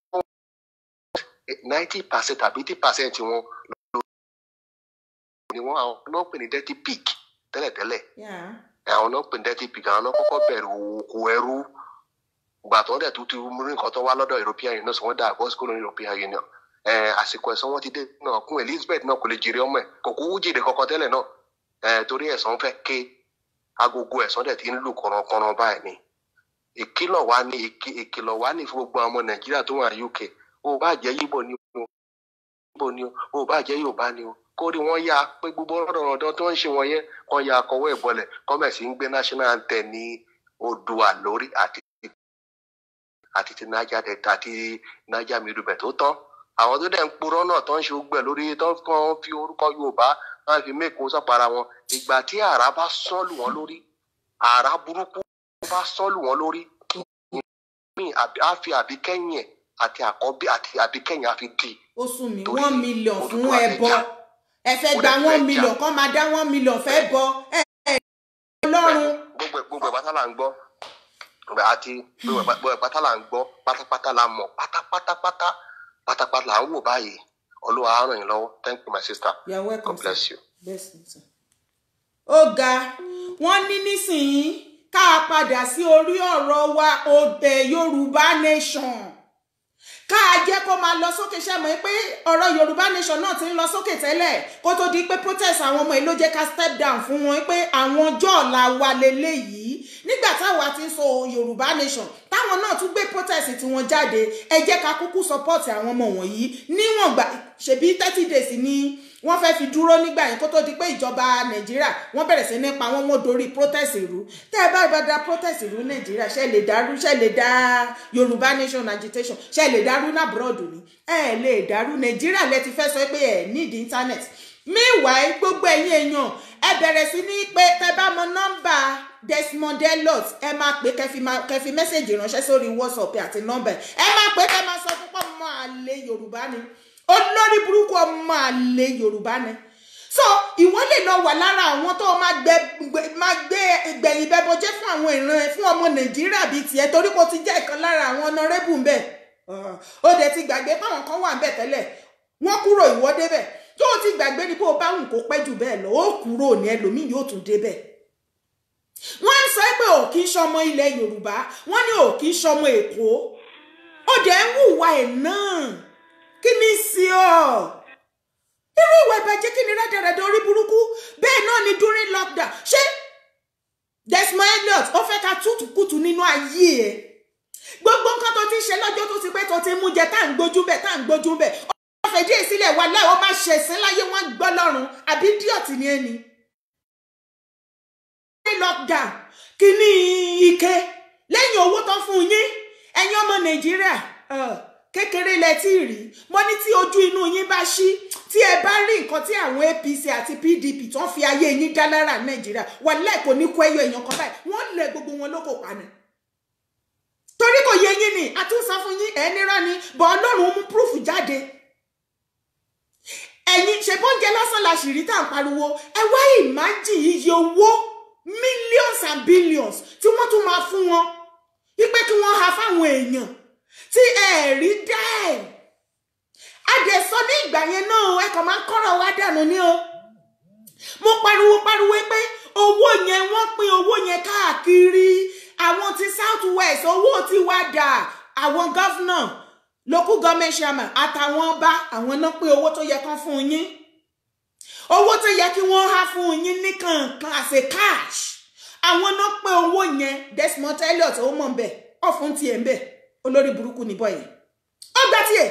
90% tàbí 80% wọn ni wọ́n àwọn náà pè ní dirty pig tẹ́lẹ̀tẹ́lẹ̀. Àwọn náà pè ní dirty pig, àwọn náà kọ́kọ́ bẹ̀rù oko ẹrú. Gbà tó dẹ̀ tó ti mú nǹkan tó wá lọ́dọ̀ European Union, sọ wọ́n dà bọ́ sí European Union. Àsìkò ẹ̀sán wọn ti dé náà, kún Elizabeth náà kò lè jèrè ọmọ ẹ̀, kò kú jèrè kankan tẹ́lẹ̀ náà, torí ẹ̀sán fẹ́ ké agogo ẹ̀sán dẹ̀ ti ń lù kọ̀rọ̀kọ̀rọ̀ báyìí ni. Ìkìlọ̀ wá ní ìkìlọ̀ wá ní fún gbogbo àwọn ọmọ Nàìjíríà tó wà UK, ó bá jẹ́ Yíbò ni o, ó bá jẹ́ Yorùbá ni o, kórè wọn yá pé gbogbo ọ̀rọ̀dọ̀ tó ń ṣe wọn yẹn kan ya akọwé ìbọlẹ̀ kọ́mẹ̀sì ń gbé national anthem ní Oòduà lórí àti ti Niger Delta àti Niger Middle Belt tó tán. Àwọn tó dẹ̀ ń purọ́ náà tó ń ṣe gbẹ̀ lórí tó ń fi orúkọ Yorùbá tó ń fi mẹ́kọ̀ọ́ sọ̀para wọn. Ìgbà tí àrá bá sọ́lù wọn lórí, àrá burúkú bá sọ́lù wọn lórí, á fi àbíkẹ́yìn ẹ̀ àti àkọ́bí àti àbíkẹ́yìn á fi di. Ó sún mi 1 million fún ẹbọ, ẹ fẹ́ gba 1 million kọ́ máa dá 1 million fẹ́ bọ ẹ Ọlọ́run. Gbogbo ẹ̀ pátá là ń gbọ́. Àti gbogbo pátá là ń gbọ́, pátápátá la mọ̀, pátápátápátá pátápátá là ń wò báyìí. Olúwa á ràn yín lọ́wọ́. Thank you, my sister. You are welcome. God bless you. Bless you, sir. Ó ga. Wọ́n ní nísìnyí ká padà sí orí ọ̀rọ̀ wa òbẹ̀ Yorùbá Nation, ká jẹ́ kó máa lọ sókè. Ṣe mọ̀ pé ọ̀rọ̀ Yorùbá Nation náà ti ń lọ sókè tẹ́lẹ̀ kó tó di pé protest àwọn ọmọ yìí ló jẹ́ ká step down fún wọn pé àwọn ọjọ́ ọ̀la wa leléyìí. Nígbà táwa ti ń sọ Yorùbá Nation, táwọn náà tún gbé protest tí wọ́n jáde, ẹ jẹ́ ká kúkú support àwọn ọmọ wọ̀nyí níwọ̀n gbà. Ṣebí 30 days ni wọ́n fẹ́ fi dúró nígbà yẹn kó tó di pé ìjọba Nàìjíríà wọ́n bẹ̀rẹ̀ sí nípa wọn, wọ́n dorí protest rú. Tẹ́ ẹ bá bá da protest rú Nàìjíríà, ṣe lè dàrú? Ṣe lè dá Yorùbá Nation agitation, ṣe lè dàrú l'abroad ni? Ẹ lè dàrú. Nàìjíríà lẹ ti fẹ́ sọ pé ẹ need internet. Meanwhile, gbogbo ẹ̀yin èèyàn, ẹ bẹ̀rẹ̀ sí ní pé tẹ́ bá mọ nọ́mbà Desmond Elliot, ẹ máa pè, kẹ́ fi message ránṣẹ́ sórí WhatsApp àti nọ́mbà ẹ máa pè, kẹ́ máa sọ fún pọ́ mọ́ àlè Yorùbá ni, olórí burúkú ọmọ àlè Yorùbá ni. So ìwọ lè lọ wà lára àwọn tó máa gbé gbẹ̀yìn bẹ́bọ jẹ́ fún àwọn ìran ẹ, fún ọmọ Nàìjíríà bíi tiẹ̀, torí kò ti jẹ́ ìkan lára àwọn honourable ń bẹ̀. Ó dẹ̀ ti gbàgbé páwọn kan wà ń bẹ̀ tẹ́lẹ̀, wọ́n kúrò, ìwọ débẹ̀. Tó o ti gbàgbé ni, bó o bá wùn kó pẹ́ jù bẹ́ẹ̀ lọ, ó kúrò ní, ẹlòmíì yóò tún débẹ̀. Wọ́n ń sọ pé ò kì í ṣọmọ ilẹ̀ Yorùbá, wọ́n ní ò kì í ṣọmọ Èkó, ó dẹ̀ ń hùwà ẹ̀ náà. Kí ni sí ọ? Irú ìwà ìbàjẹ́ kí ni? Rádaràdà, orí burúkú. Bẹ́ẹ̀ náà ni during lockdown. Ṣé Desmond Elliot ó fẹ́ ká tútù kùtù nínú ayé ẹ̀? Gbogbo nǹkan tó ti ṣe lọ́jọ́ tó ti pẹ́, tó ti mú jẹ, tá à ń gbójú bẹ̀, tá à ń gbójú bẹ̀, ó fẹ́ díẹ̀ sílẹ̀ wà láì, ó máa ṣẹ̀sín láyé, wọ́n gbọ́ lọ́rùn. Àbí idiot ni ẹni? Lockdown kíní ike lẹ́yìn owó tó fún yín, ẹ̀yin ọmọ Nàìjíríà kékeré lẹ tí rí. Mo ní tí ojú inú yín bá ṣí, tí ẹ bá rí nǹkan tí àwọn APC àti PDP tó ń fi ayé yín dá lára Nàìjíríà, wàláhì kò ní kó ẹyọ èèyàn kan báyìí, wọ́n lẹ gbogbo wọn lóko pa ni. Torí kò yé yín ni, a tún sọ fún yín, ẹ nírọ́ ni bọ́. Ọlọ́run mú proof jáde. Ẹ̀yin ṣe bóúnjẹ lásán la sì rí tá à ń pariwo. Ẹ wá imagine iye owó millions and billions tí wọ́n tún máa fún wọn wípé kí wọ́n ha fáwọn èèyàn tí ẹ rí dẹ́ẹ̀. Adẹ̀sọ ní ìgbà yẹn náà, ẹ kàn máa ń kọ́rọ̀ wá dànù ní o. Mo pariwo pariwo pé owó yẹn, wọ́n pín owó yẹn káàkiri àwọn ti South West. Owó ti wá dà, àwọn governor, local government chairman àtàwọn ọba, àwọn náà pín owó tó yẹ kán fún yín, owó tó yẹ kí wọ́n há fún yín ní kankan as a cash, àwọn náà pín owó yẹn. Desmond Elliot ó mọ̀ ń bẹ̀ ọ̀fun tiẹ̀ ń bẹ̀. Olórí burúkú níbọ̀ yẹn, ó gbá tiẹ̀.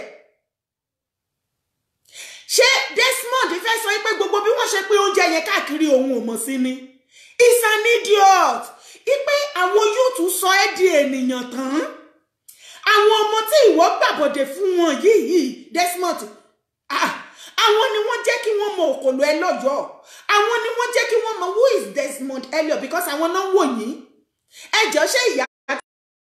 Ṣé Desmond fẹ́ sọ pé gbogbo bí wọ́n ṣe pín oúnjẹ yẹn káàkiri, òun ò mọ̀ sí ni? Is an idiot. Ipe àwọn yóò tún sọ ẹ́ di ènìyàn tán, àwọn ọmọ tí ìwọ gbàbọ̀dẹ̀ fún wọn yìí, Desmond, ah, àwọn ni wọ́n jẹ́ kí wọ́n mọ òkòlò ẹ lọ́yọ̀ọ́, àwọn ni wọ́n jẹ́ kí wọ́n mọ who is Desmond Elliot, because àwọn náà wò yín. Ẹjọ́, ṣé ìyá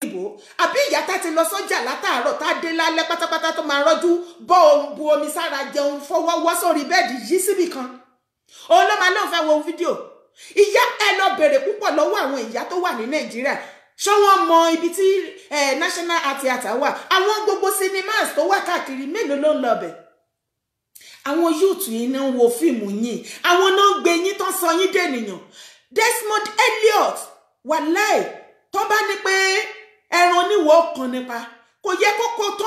ìbò àbí ìyá tá ti lọ sọ́jà látàárọ̀, tá dé lálẹ́ pátápátá, tó máa rọ́jú bọ́ bu omi sára, jẹun, fọwọ́ wọ́ sórí bed, yí síbì kan, òun ló máa lóun fẹ́ wo fídíò? Ìyá, ẹ lọ bèrè púpọ̀ lọ́wọ́ àwọn ìyá tó wà ní Nàìjíríà, ṣé wọ́n mọ ibi tí National Art Theatre wà? Àwọn gbogbo cinemas tó wà káàkiri, mélòó ló ń lọ bẹ̀? Àwọn youth yìí náà ń wo fíìmù yìí, àwọn náà ń gbé yín tán, sọ yín dènìyàn. Desmond Elliot, wàláì, tó bá ní pé ẹran oníwò kan nípa, kò yẹ kó tó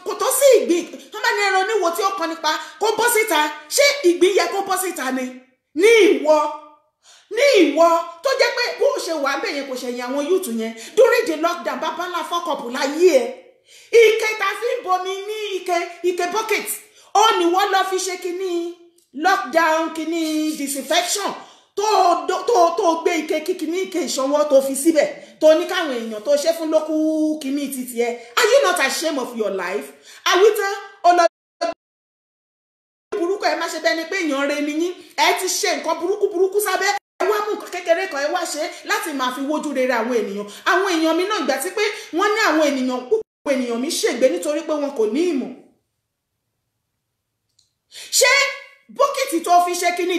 kò tó sí ìgbín. Tó bá ní ẹran oníwò tí ó kan nípa kó bọ́ síta, ṣé ìgbín yẹ kó bọ́ síta ni? Ní ìwọ tó jẹ́ pé bó ṣe wà ń bẹ̀ yẹn, kò ṣẹ̀yìn àwọn youth yẹn during the lockdown, bàbá ńlá fọ́kọ̀pù láyé ẹ̀. Ike ta fi ń bomi ní ike bucket, ó ní wọ́n lọ fi ṣe kíní lockdown, kíní disinfection, tó gbé ike kíní, ike ìṣanwọ́ tó fi síbẹ̀, tó ní káwọn èèyàn tó ṣe fún lókù kíní títí ẹ. Are you not ashamed of your life? Àwítán ọlọ burúkú, ẹ má ṣe bẹ́ẹ̀ ni pé èèyàn rẹ nìyí. Ẹ ti ṣe nǹkan burúkú burúkú sábẹ́, ẹ wá mú nǹkan kékeré kan, ẹ wá ṣe láti máa fi wójú rere àwọn ènìyàn. Àwọn èèyàn mi náà, ìgbà tí pé wọ́n ní àwọn ènìyàn púpọ̀, ènìyàn mi ṣègbé nítorí pé wọn kò ní ìmọ̀. Ṣé bucket tó fi ṣe kíní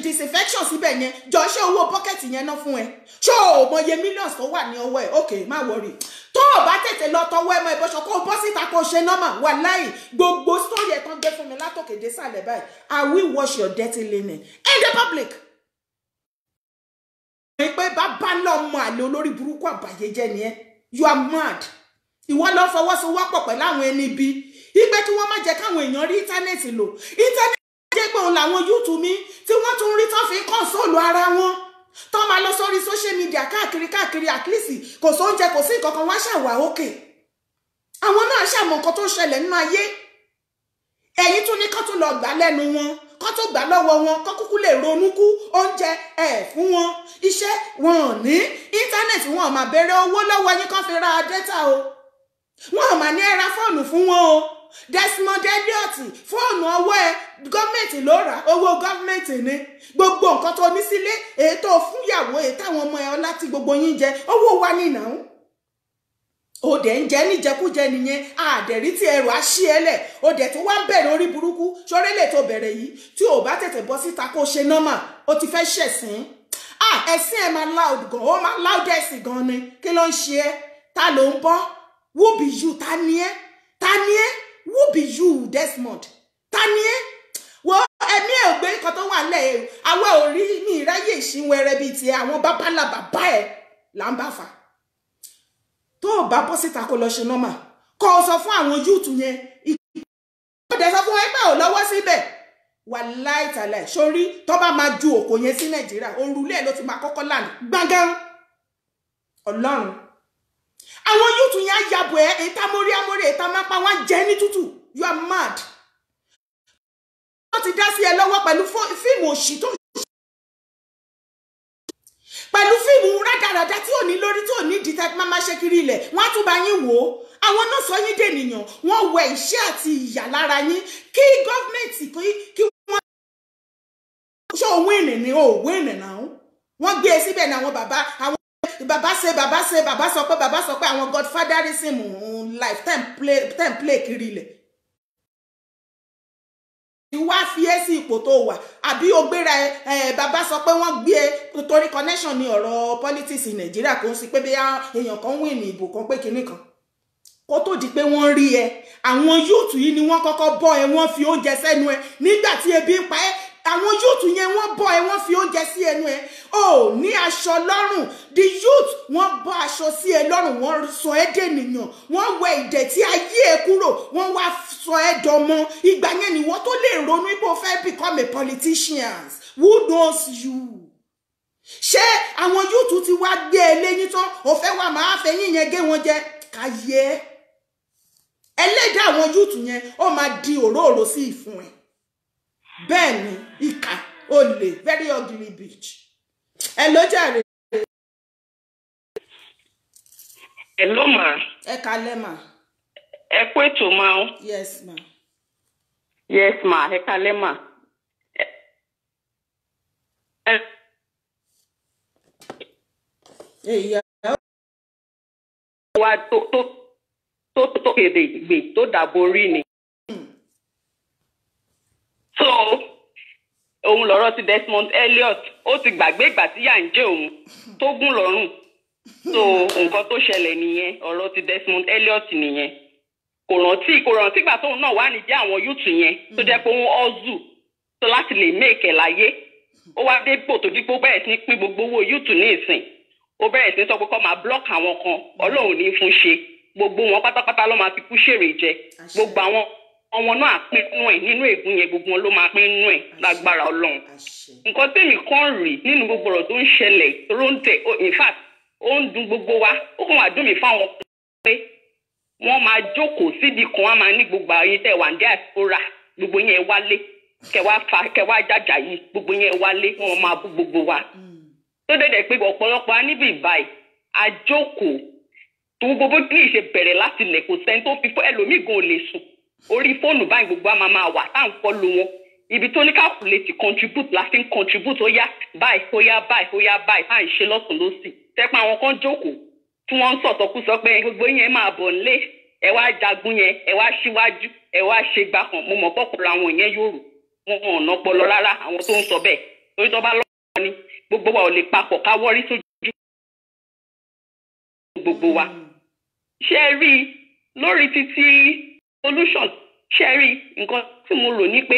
disinfection síbẹ̀ yẹn, jọ ṣé owó pọ́kẹ́tì yẹn ná fún ẹ? Ṣé o mọye millions tó wà ní ọwọ́ ẹ? Ok, má worry. Tó o bá tètè lọ tọwọ́ ẹ mọ ìbọṣọ, kó o bọ́ síta kó o ṣe normal, wàláì gbogbo story ẹ̀ tán gbé fún mi látòkè dé sàlẹ̀ báyìí, I will wash your dirty linen in the public. Pé bàbá náà mọ àlè olórí burúkú àbàyéjẹ́ ni ẹ́. You are mad. Ìwọ lọ fọwọ́sowọ́pọ̀ pẹ̀lú àwọn ẹni ibi ipe kí wọ́n má jẹ́ káwọn èèyàn rí íńtánẹ́ẹ̀tì lò. Íńtánẹ́ẹ̀tì jẹ́ pé òun làwọn yúùtù mi tí wọ́n tún rí tán fi ń console ara wọn, tán máa lọ sórí social media káàkiri káàkiri. At least kò sóúnjẹ, kò sí nǹkan kan, wá ṣàwà òkè. Àwọn náà ṣàmọ̀ nǹkan tó ṣẹlẹ̀ nínú ayé. Ẹ̀yin tún ní kán tún lọ gbà lẹ́nu wọn, kán tó gbà lọ́wọ́ wọn, kán kúkú lè ronú kú. Oúnjẹ ẹ̀ fún wọn, iṣẹ́ wọn ò ní, íńtánẹ́ẹ̀tì wọn ò máa béèrè owó lọ́wọ́ yín kán fi ra data o, wọn ò máa ní ẹ ra fóònù fún wọn o. Desmond Elliot, fóònù ọwọ́ ẹ, gọ́ọ̀mẹ̀ntì ló rà, owó gọ́ọ̀mẹ̀ntì ni. Gbogbo nǹkan tó ní sílé, èyí tó fúnyàwó, èyí táwọn ọmọ ẹ ọlá tí gbogbo yín jẹ, owó wa ní ìnáwó. Ó dẹ̀ ń jẹ níjẹkújẹ nìyẹn. Àdẹ̀rí tí ẹrù á ṣí ẹ lẹ̀, ó dẹ̀ tó wá ń bẹ̀rẹ̀ orí burúkú. Ṣorélè tó bẹ̀rẹ̀ yìí, tí ò bá tètè bọ́ síta kó ṣe normal, ó ti fẹ́ ṣẹ̀sín. Ẹ̀sìn ẹ̀ máa loud gan, ó máa loudest gan ni. Kí ló ń ṣe ẹ́? Ta ló ń bọ́? Who be you? Ta ni ẹ́? Ta ni ẹ́? Who be you, Desmond? Ta ni ẹ́? Wo ẹ̀mí ẹ̀ ò gbé nǹkan tó wà nílẹ̀ ẹ̀. Àwa ò rí ní ìráyè ìṣínwẹrẹ bíi tiẹ̀. Àwọn bábálà bàbá ẹ̀ là ń bá fà. Tó o bá bọ́ síta kó lọ ṣe normal, kó o sọ fún àwọn yúùtù yẹn, ìkọ́dẹ sọ fún wọn pé ò lọ́wọ́ síbẹ̀. Wàláì tàláì, sórí tó bá máa ju òkò yẹn sí Nàìjíríà, òrùlé ẹ̀ ló ti máa kọ́kọ́ land gbángán. Ọlọ́run, àwọn yúùtù yẹn á yabọ̀ ẹ́, èyí mórí amórí, èyí tá máa pa wọ́n jẹ́ ní tútù. You are mad. Wọ́n ti dá sí ẹ lọ́wọ́ pẹ̀lú fíìmù òṣì tó, pẹ̀lú fíìmù rádaràda tí ò ní lórí, tí ò ní ìdí tẹ́ máa ṣe kiri ilẹ̀. Wọ́n á tún bá yín wò ó. Àwọn náà sọ yín dènìyàn, wọ́n wẹ iṣẹ́ àti ìyà lára yín. Kí gọ́ọ̀mẹ̀ntì kí wọ́n ṣé òun ìrìn ni òun ìrìn náà wọ́n gbé e síbẹ̀ ní àwọn bàbá, àwọn bàbá ṣe bàbá ṣe bàbá sọ pé bàbá sọ pé àwọn godfatherism life ten play kiri ilẹ̀. Wá fi ẹ́ sí ipò tó wà, àbí o gbéra ẹ, bàbá sọ pé wọ́n gbé e torí connection ní ọ̀rọ̀ politics in Nàìjíríà. Kò ń sí pé bí èèyàn kan win ní ìbò kan pé kinní kan kó tó di pé wọ́n rí ẹ. Àwọn youth yìí ni wọ́n kọ́kọ́ bọ́ ẹ, wọ́n fi oúnjẹ sẹ́nu ẹ nígbà tí ebi ń pa ẹ́. Àwọn youth yẹn, wọ́n bọ́ ẹ, wọ́n fi oúnjẹ sí ẹnu ẹ. Ò ní aṣọ lọ́rùn. The youth, wọ́n bọ́ aṣọ sí ẹ lọ́rùn, wọ́n sọ ẹ́ dènìyàn, wọ́n wẹ ìdẹ̀tí ayé ẹ kúrò, wọ́n wá sọ ẹ́ dọmọ. Ìgbà yẹn ni wọ́n tó lè ronú pé o fẹ́ become a politician. Who knows you? Ṣé àwọn youth ti wá gbé ẹ léyìn tán, o fẹ́ wá máa fẹ́yìn yẹn gé wọn jẹ káyé ẹlẹ́dàá? Àwọn youth yẹn, ó máa di òróòró sí ìfun ẹ̀. Bẹ́ẹ̀ ni, ìkà, olè, very ugly bitch. Ẹ ló jàre. Hello ma. Ẹ kalẹ́ mà. Ẹ kú ètò ma o. Yes ma. Yes ma, ẹ kalẹ́ ma. Èyí Wa tó kéde gbè tó dàbò rí ni. So òun lọ̀rọ̀ ti Desmond Elliot, ó ti gbàgbé ìgbà tí yà ń jẹ òun tó gún lọ́rùn. So nǹkan tó ṣẹlẹ̀ nìyẹn, ọ̀rọ̀ ti Desmond Elliot nìyẹn. Kò rántí ìgbà tóun náà wà níjẹ́ àwọn youth yẹn tó jẹ́ pé òun ọ́zù tó láti lè make ẹ̀ láyé. Ó wá dépò tó dípò bẹ̀rẹ̀ sí ní pín gbogbo owó youth ní ìsìn. Ó bẹ̀rẹ̀ sí ní sọ pé kó máa block àwọn kan. Ọlọ́run ní fún ṣe, gbogbo wọn pátápátá ló máa fi kú ṣèrè jẹ. Gbogbo àwọn ọmọ náà pín nínú ẹ̀, nínú ègún yẹn, gbogbo wọn ló máa pín nínú ẹ̀ lágbára Ọlọ́run. Àṣẹ. Nǹkan tèmi kàn rí nínú gbogbo ọ̀rọ̀ tó ń ṣẹlẹ̀ tó ń tẹ̀, in fact, ó ń dùn gbogbo wa. Ó kàn wá dùn mí fáwọn pé wọ́n máa jókòó síbi kan, wọ́n máa ní gbogbo ayé tẹ̀ wà ní diaspora, gbogbo yẹn wálé, kẹwàá fa kẹwàá jàjà yìí, gbogbo yẹn wálé, wọ́n máa bú gbogbo wa. Tó dẹ̀dẹ̀ pé ọ̀pọ̀lọpọ̀ á níbi ìbáyìí àjókòó tó gbogbo bí ìṣe bẹ̀rẹ̀ láti ilẹ̀, kò sẹ́ni tó fi fọ́ ẹlòmíì gan ò lè sùn. Orí fóònù báyìí gbogbo á máa wà tá à ń follow wọn. Ibi tó ní káàkùlẹ̀tì contribute la fi ń contribute. Ó yá báyìí, ó yá báyìí, ó yá báyìí, tá à ń ṣe lọ́tún lọ́sì. Tẹ́pẹ́ àwọn kan jókòó tí wọ́n ń sọ̀tọ̀kú sọ pé gbogbo yẹn máa bọ̀ nílé, ẹ wá jagun yẹn, ẹ wá síwájú, ẹ wá ṣe gbà kan. Mo mọ̀ pọ̀pọ̀lọ àwọn yẹn yóò rò. Wọn ò ná ọpọlọ rárá àwọn tó ń sọ bẹ́ẹ̀, torí tó bá lọ́wọ́ ni gbogbo wa ò lè papọ̀ ká wọ́rí sójú gbogbo wa. Ṣé ẹ rí i lórí títí solution? Ṣé ẹ rí i, nǹkan tí mo rò ní pé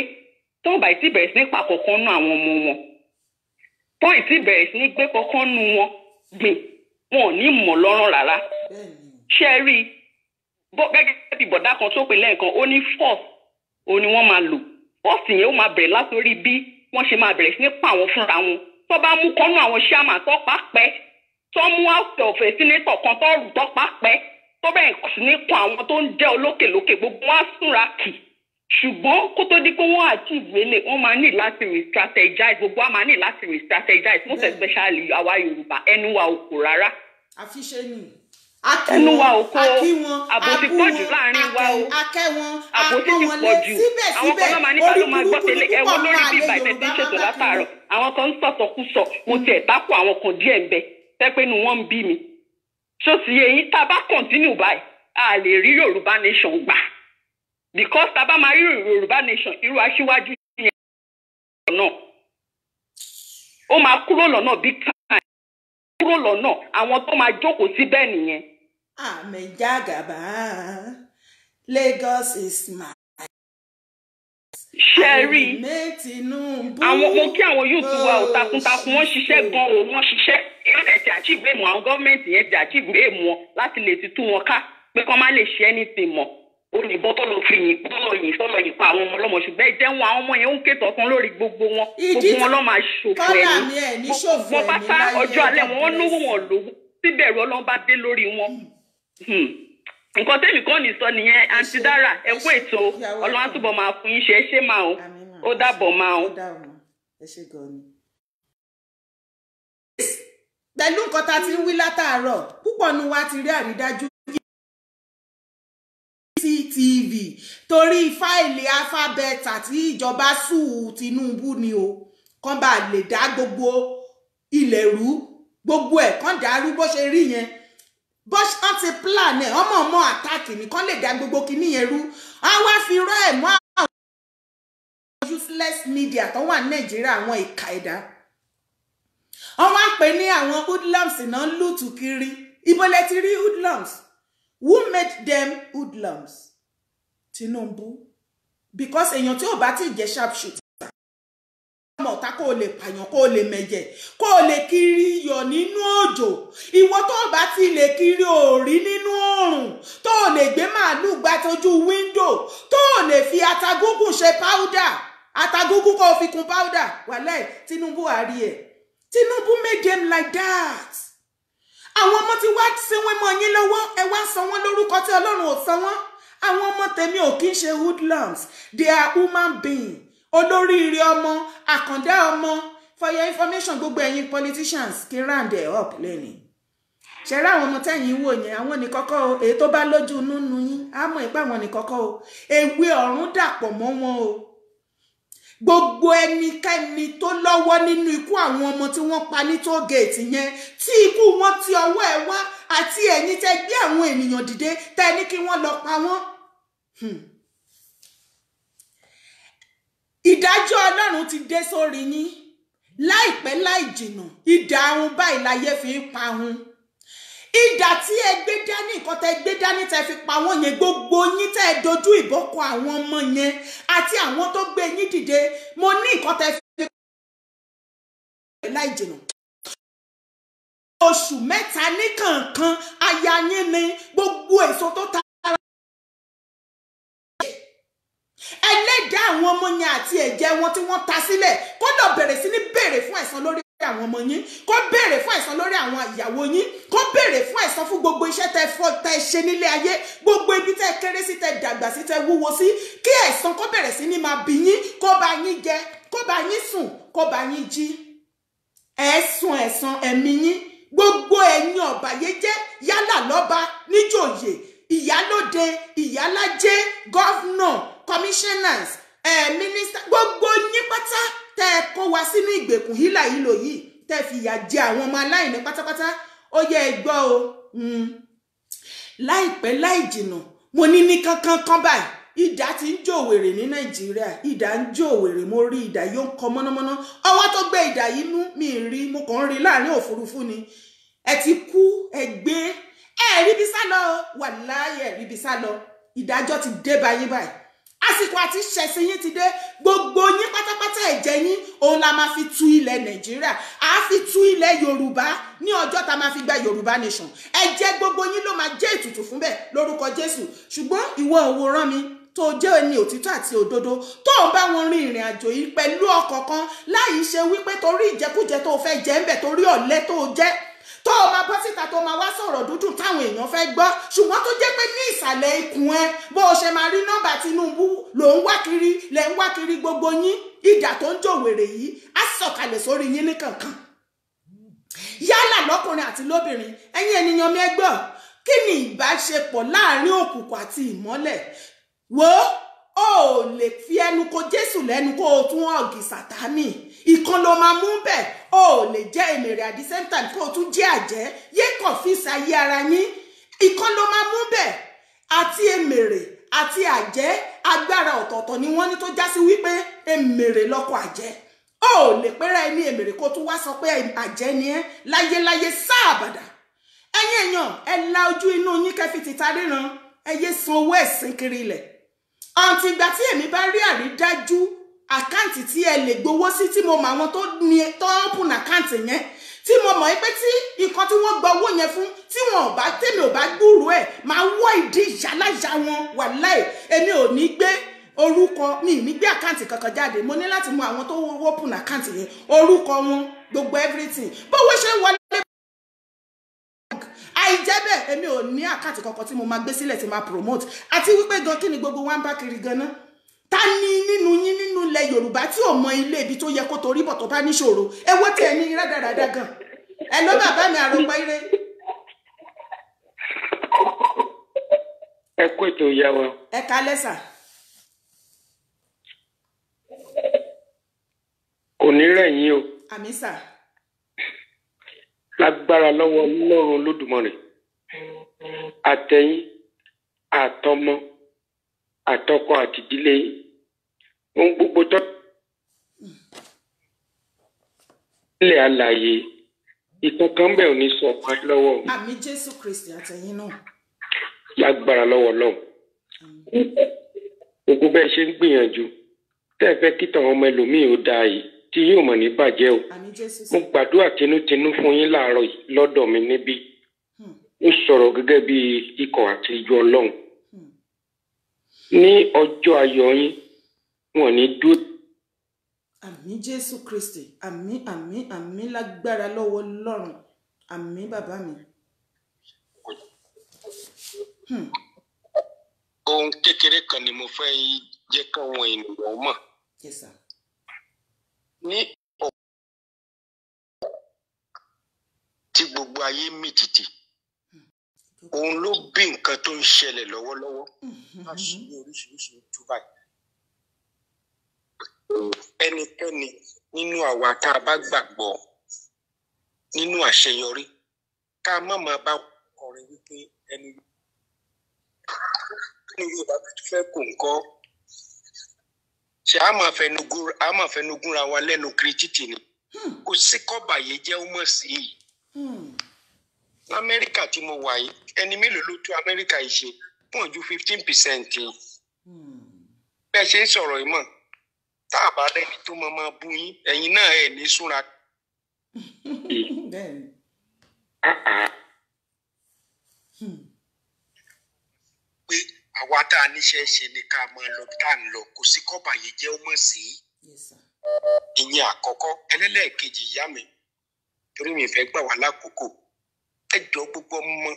tọ́wọ́n bá ti bẹ̀rẹ̀ sí ní pa kọ̀ọ̀kan nú àwọn ọmọ wọn, tọ́wọ́n ti bẹ̀rẹ̀ sí ní gbé kọ̀ọ̀kan nú wọn gbìn, wọn ò ní mọ̀ lọ́rùn rárá. Ṣé ẹ rí i, gẹ́gẹ́ bí bọ̀dá kan tó pè lẹ́ẹ̀kan, ó ní force ó ní wọ́n máa lò. Force yẹn ó máa bẹ̀rẹ̀ látòrí bí wọ́n ṣe máa bẹ̀rẹ̀ sí ní pa àwọn fúnra wọn. Tó bá mú kọ́nú àwọn ṣáàmà tó pa pẹ́, tó mú out of a senator kan tó rù tó pa pẹ́, tó bẹ̀rẹ̀ sí ní kún àwọn tó ń jẹ́ olókèlókè, gbogbo wọn á súnra kì. Ṣùgbọ́n kó tó di pé wọ́n achieve ele, wọ́n máa ní láti re-strategize. Gbogbo wa máa ní láti re-strategize, most especially àwa Yorùbá. Ẹnu wa ò kò rárá. Àfiṣe ni. Ẹnu wa ò kó. Àbòsí pọ̀ jù láàrin wa o. Àbòsí ti pọ̀ jù. Àwọn kan náà máa ní ká ló máa gbọ́ tẹ́lẹ̀. Ẹ wo lórí bíbá ìtẹ̀ tí ń ṣètò látàárọ̀, àwọn kan ń sọ̀sọ̀kúsọ. Mo tiẹ̀ tákù àwọn kan díẹ̀ ń bẹ tẹ́ pé inú wọn ń bí mi. Ṣó ti yé yín? Tá a bá continue báyìí, a lè rí Yorùbá nation gbà, because tá a bá máa rí Yorùbá nation, irú aṣíwájú yẹn náà ó máa kúrò lọ́nà big time, kúrò lọ́nà. Àwọn tó máa jókòó síbẹ̀ nìyẹn. Àmẹ̀jágàbá, Lagos is my. Ṣe rí àwọn, mo kí àwọn youth wa ò, takuntakun, wọ́n ṣiṣẹ́ gan o, wọ́n ṣiṣẹ́. Èèyàn dẹ̀ ti achieve aim, àwọn gọ́ọ̀mẹ̀ntì yẹn ti achieve aim wọn láti lè ti tú wọn ká pé kán má lè ṣe anything mọ́. Olùbọ́ tó lọ fi yìn tó lọ yìn tó lọ yìn pa àwọn ọmọ ọlọ́mọ, ṣùgbọ́n ẹ jẹun, àwọn ọmọ yẹn ń ké tọ̀kan lórí gbogbo wọn. Gbogbo wọn lọ́ máa ṣòfò ẹ̀mí wọn pátá. Ọjọ́ alẹ́ wọn, wọ́n lówó, wọn lówó, síbẹ̀rù Ọlọ́run bá dé lórí wọn. Nǹkan tẹ́mi kọ́ ní sọ nìyẹn. Aunty Dara, ẹ kú ètò. Ọlọ́run á túbọ̀ máa fún yín ṣe. É ṣe máa o, ó dàbọ̀ máa o. Ẹ ṣe gan ni. Pẹ̀lú nǹkan tá a ti ń wí látàárọ̀, púpọ̀ nu wa ti rí àrídájú CCTV torí fáìlì alphabet àti ìjọba sùn Tinubu ni o, kán bá lè dá gbogbo ilẹ̀ rú, gbogbo ẹ̀ kán dàrú bó ṣe rí yẹn, bó ṣe ti plan ẹ̀. Ọmọ ọmọ attack ni kán lè dá gbogbo kinní yẹn rú. Á wá fi rọ́ ẹ̀ mọ́ àwọn useless media tó wà ní Nàìjíríà, àwọn ìka ẹ̀dá. Wọ́n wá ń pè ní àwọn hoodlums náà ń loot kiri. Ibo lẹ ti rí hoodlums? Who made them hoodlums? Tinubu. Because èèyàn tí ò bá ti jẹ́ sharp shooter, ọmọ ọ̀tá, kó o lè pààyàn, kó o lè mẹ̀jẹ̀, kó o lè kiri yọ̀ nínú òjò, ìwọ tó o bá ti lè kiri òrí nínú oòrùn, tó o lè gbé màálù gba tójú window, tó o lè fi atagúngùn ṣe powder, atagúngùn kó o fi kun powder wàlẹ́, Tinubu àárí ẹ̀. Tinubu made them like that. Àwọn ọmọ tí wá sínwín mọ́ yín lọ́wọ́, ẹ wá sọ wọ́n lórúkọ tí Ọlọ́run ò sọ wọ́n. Àwọn ọmọ tèmi ò kí ń ṣe hoodlums, they are human beings, olóríire ọmọ, àkàndá ọmọ. For your information, gbogbo ẹ̀yin politicians, kí round ẹ̀ up lẹ́ni ṣẹ̀rá. Àwọn ọmọ tẹ̀yìn wò yẹn, àwọn ní kọ́kọ́ o. Èyí tó bá lójú nínú yín á mọ̀ ipá àwọn ní kọ́kọ́ o. Ewé ọ̀run dàpọ̀ mọ́ wọn o. Gbogbo ẹnikẹ́ni tó lọ́wọ́ nínú ikú àwọn ọmọ tí wọ́n pa ní toll gate yẹn, tí ikú wọn ti ọwọ́ ẹ wá, àti ẹ̀yin tẹ́ gbé àwọn ènìyàn dìde, tẹ́ ní kí wọ́n lọ pa wọ́n, ìdájọ́ Ọlọ́run ti dé sórí yín láìpẹ́ láì jìnnà. Ìdá ahun báyìí láyé fi ń pa ahun. Ìdà tí ẹ gbé dání, nǹkan tẹ gbé dání tẹ fi pa wọ́n yẹn, gbogbo yín tẹ dojú ìbọn kọ àwọn ọmọ yẹn àti àwọn tó gbé yín dìde, mo ní nǹkan tẹ fi láì jìnnà. Oṣù 3 ní kọ̀ọ̀kan aya yín ni gbogbo èso tó ta ẹlẹ́dàá àwọn ọmọ yẹn àti ẹ̀jẹ̀ wọn tí wọ́n ta sílẹ̀, kó lọ bẹ̀rẹ̀ sí ní béèrè fún ẹ̀san lórí àwọn ọmọ yín, kó béèrè fún ẹ̀san lórí àwọn ìyàwó yín, kó béèrè fún ẹ̀san fún gbogbo iṣẹ́ tẹ fọ́ tẹ ṣe nílé ayé, gbogbo ibi tẹ kéré sí, tẹ dàgbà sí, tẹ wúwo sí, kí ẹ̀san kó bẹ̀rẹ̀ sí ní máa bí yín, kó bá yín jẹ, kó bá yín sùn, kó bá yín jí. Ẹ̀sùn ẹ̀san ẹ̀mí yín, gbogbo ẹ̀yin ọ̀bàyéjẹ́, yálà lọ́ba, níjòyè, ìyálóde, ìyálájé, governor, commissioners, minister, gbogbo yín pátá tẹ́ ẹ kó wa sínú ìgbèkùn hílà hílò yìí, tẹ́ ẹ fìyà jẹ àwọn ọmọ aláìní pátápátá, ó yẹ ẹ gbọ́ o. Láìpẹ́ láì jìnnà, mo ní ní kankan kan báyìí. Idà ti ń jó wèrè ní Nàìjíríà, idà ń jó wèrè. Mo rí idà yóò ń kọ mọ́nàmọ́ná. Ọwọ́ tó gbé idà yìí mú mi rí, mo kàn ń rí láàrin òfurufú ni. Ẹ ti kú, ẹ gbé, ẹ rí bí sá lọ, wàláhì ẹ rí bí sá lọ. Ìdájọ́ ti dé báyìí báyìí, àsìkò àti ṣẹ̀sìn yín ti dé. Gbogbo yín pátápátá, ẹ̀jẹ̀ yín òun la máa fi tú ilẹ̀ Nàìjíríà, à á fi tú ilẹ̀ Yorùbá ní ọjọ́ tá máa fi gba Yorùbá nation. Ẹ̀jẹ̀ gbogbo yín ló máa jẹ́ ètùtù fún bẹ́ẹ̀ lórúkọ Jésù. Ṣùgbọ́n ìwọ òwòrán mi tó jẹ́ ẹni òtítọ́ àti òdodo tó ń bá wọn rin ìrìn àjò yìí pẹ̀lú ọkàn kan, láì ṣe wípé torí ìjẹkújẹ tó fẹ́ jẹ ń bẹ̀, torí ọ̀lẹ tó jẹ́ tó o máa bọ́ síta tó máa wá sọ̀rọ̀ dúdùn táwọn èèyàn fẹ́ gbọ́, ṣùgbọ́n tó jẹ́ pé ní ìsàlẹ̀ ikùn ẹ bó o ṣe máa rí nọ́mbà Tinubu ló ń wá kiri, lẹ̀ ń wá kiri gbogbo yín. Ìdà tó ń jòwèrè yìí á sọ̀kalẹ̀ sórí yín ní kankan, yálà lọ́kùnrin àti lóbìnrin. Ẹ̀yin ènìyàn mi, ẹ gbọ́, kí ni ìbáṣepọ̀ láàrin òkùnkùn àti ìmọ́lẹ̀? Wo, o lè fi ẹnu ko Jésù lẹ́nu kó o tún ọ̀gì Sátánì. Ìkan ló máa mú bẹ́ẹ̀. O lè jẹ́ èmèrè at the same time kó o tún jẹ́ àjẹ́. Yé kọ̀fíìsì ayé ara yín. Ìkan ló máa mú bẹ́ẹ̀. Àti èmèrè àti àjẹ́, agbára ọ̀tọ̀ọ̀tọ̀ ni wọ́n ní, tó já sí wípé èmèrè lọ́kọ àjẹ́. O lè pẹ́rẹ́ ẹni èmèrè kó tún wá sọ pé àjẹ́ ni ẹ́ láyéláyé sáàbàdà. Ẹ̀yin èèyàn, ẹ la ojú inú yín kẹ́ fi tìta ríran. Ẹ yé san owó ẹ̀sìn kiri ilẹ̀. Ọ̀ǹtì ìgbà tí èmi bá rí àrídájú account tí ẹ lè gbowó sí, tí mo mọ àwọn tó ní tó open account yẹn, tí mo mọ̀ pé tí nǹkan tí wọ́n gba owó yẹn fún, tí wọn ò bá tèmi ò bá gbúròó ẹ̀, máa wọ́ ìdí ìyáláyà wọn. Wàláì, èmi ò ní gbé orúkọ mi ní gbé account kankan jáde. Mo ní láti mọ àwọn tó open account yẹn, orúkọ wọn, gbogbo everything, bówó ṣe ń wọlé. Àìjẹ́ bẹ́ẹ̀, èmi ò ní account kankan tí mo máa gbé sílẹ̀ tí máa promote. Àti wípé gan, kí ni gbogbo wa ń bá kiri gan náà? Ta ni nínú yín nínú ilẹ̀ Yorùbá tí ò mọ ilé ibi tó yẹ kó torí bọ̀ tó bá níṣòro? Ewó tí ẹ ní rádaràda gan. Ẹ ló bàbá mi àròpọ̀ ire. Ẹ kú ètò, ìyá wa. Ẹ kálẹ́ sà. Kò ní rẹ̀ yín o. Àmín sà. Lágbára lọ́wọ́ Ọlọ́run Olódùmarè, àtẹ̀yìn àtọmọ àtọkọ àtìdílé yín, ohun gbogbo tó ilẹ̀ alààyè, ìkankan bẹ́ẹ̀ ò ní sọ ọmọ yín lọ́wọ́. Àmín Jésù Kristi, àtẹ̀yìn náà. Lágbára lọ́wọ́ Ọlọ́run, gbogbo bẹ́ẹ̀ ṣe ń gbìyànjú tẹ́ ẹ fẹ́ kí tàwọn ọmọ ẹlòmíì ó dáa yìí, tí yóò mọ̀ ní bàjẹ́ o. Àmín Jésù. Mo gbàdúrà tinútinú fún yín láàárọ̀ yìí lọ́dọ̀ mi níbí. Ó sọ̀rọ̀ gẹ́gẹ́ bí ikọ̀ àti ìjọ Ọlọ́run ní ọjọ́ ayọ̀ yín, wọn ní dúró. Àmín Jésù Kristi, àmín, àmín, àmín, lágbára lọ́wọ́ Ọlọ́run. Àmín, bàbá mi. Ohun kékeré kan ni mo fẹ́ jẹ́ káwọn ènìyàn mọ̀. Yes sir. Ní ọ̀pọ̀ tí gbogbo ayé mì tìtì, òun ló bí nǹkan tó ń ṣẹlẹ̀ lọ́wọ́lọ́wọ́. Àṣírí oríṣiríṣi tú báyìí. Ẹnikẹ́ni nínú àwa tá a bá gbàgbọ́ nínú àṣeyọrí, ká má máa bá kọrin wípé ẹni ní Yorùbá fẹ́ kó nǹkan ṣe, a máa fẹnu gúnra wa lẹ́nu kiri títì ni. Kò sí kọ́bàyé jẹ́ ó mọ̀ sí i. Lamẹ́ríkà tí mo wà yìí, ẹni mélòó ló tó Amẹ́ríkà yìí ṣe pọ̀ ju 15%? Bẹ́ẹ̀ ṣe ń sọ̀rọ̀ yìí mọ̀, tá a bá lẹ́ni tó máa máa bú yín, ẹ̀yin náà ẹ̀ ní súnra. Bẹ́ẹ̀ni. Pé àwa tá a níṣẹ́ ṣe ni ká máa lọ tá a ń lọ, kò sí kọ́bàyé jẹ́ ó mọ̀ sí. Yes sir. Ìyẹn àkọ́kọ́. Ẹlẹ́lẹ́ẹ̀kejì, ìyá mi, torí mi fẹ́ gbà wá lákòókò, ẹ jọ, gbogbo ọmọ,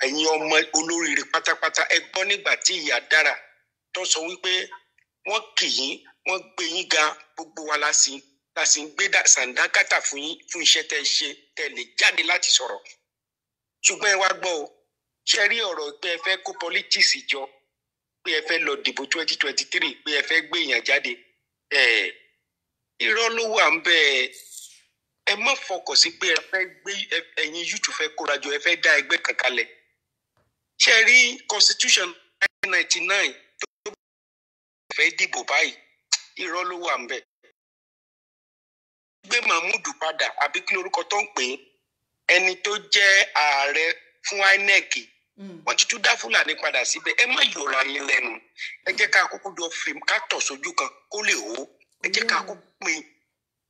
ẹ̀yin ọmọ olóríire pátápátá, ẹ gbọ́ nígbà tí ìyá dára tó sọ wípé wọ́n kì yín, wọ́n gbé yín ga, gbogbo wa la sì ń gbé sàǹdákàtà fún yín fún iṣẹ́ tẹ́ ẹ ṣe, tẹ́ ẹ lè jáde láti sọ̀rọ̀. Ṣùgbọ́n ẹ wá gbọ́ o, ṣe rí ọ̀rọ̀ pé ẹ fẹ́ kó politics jọ, pé ẹ fẹ́ lọ dìbò 2023, pé ẹ fẹ́ gbé èèyàn jáde, ẹ irọ́ ló wà ń bẹ́ẹ̀. Ẹ má fọkàn sí pé ẹ fẹ́ gbé ẹ̀yin youth fẹ́ kóra jọ, ẹ fẹ́ dá ẹgbẹ́ kan kalẹ̀. Ṣe rí constitution 1999 tó Fẹ́ dìbò báyìí, irọ́ ló wà ń bẹ̀. Gbé Mahmood padà, àbí kí lorúkọ tó ń pè é, ẹni tó jẹ́ ààrẹ fún INEC, wọ́n ti tún dá Fúlàní padà síbẹ̀. Ẹ má yọra yín lẹ́nu. Ẹ jẹ́ ká kúkú jọ fi ká tọ̀ sójú kan kó lè hó. Ẹ jẹ́ ká kúkú pín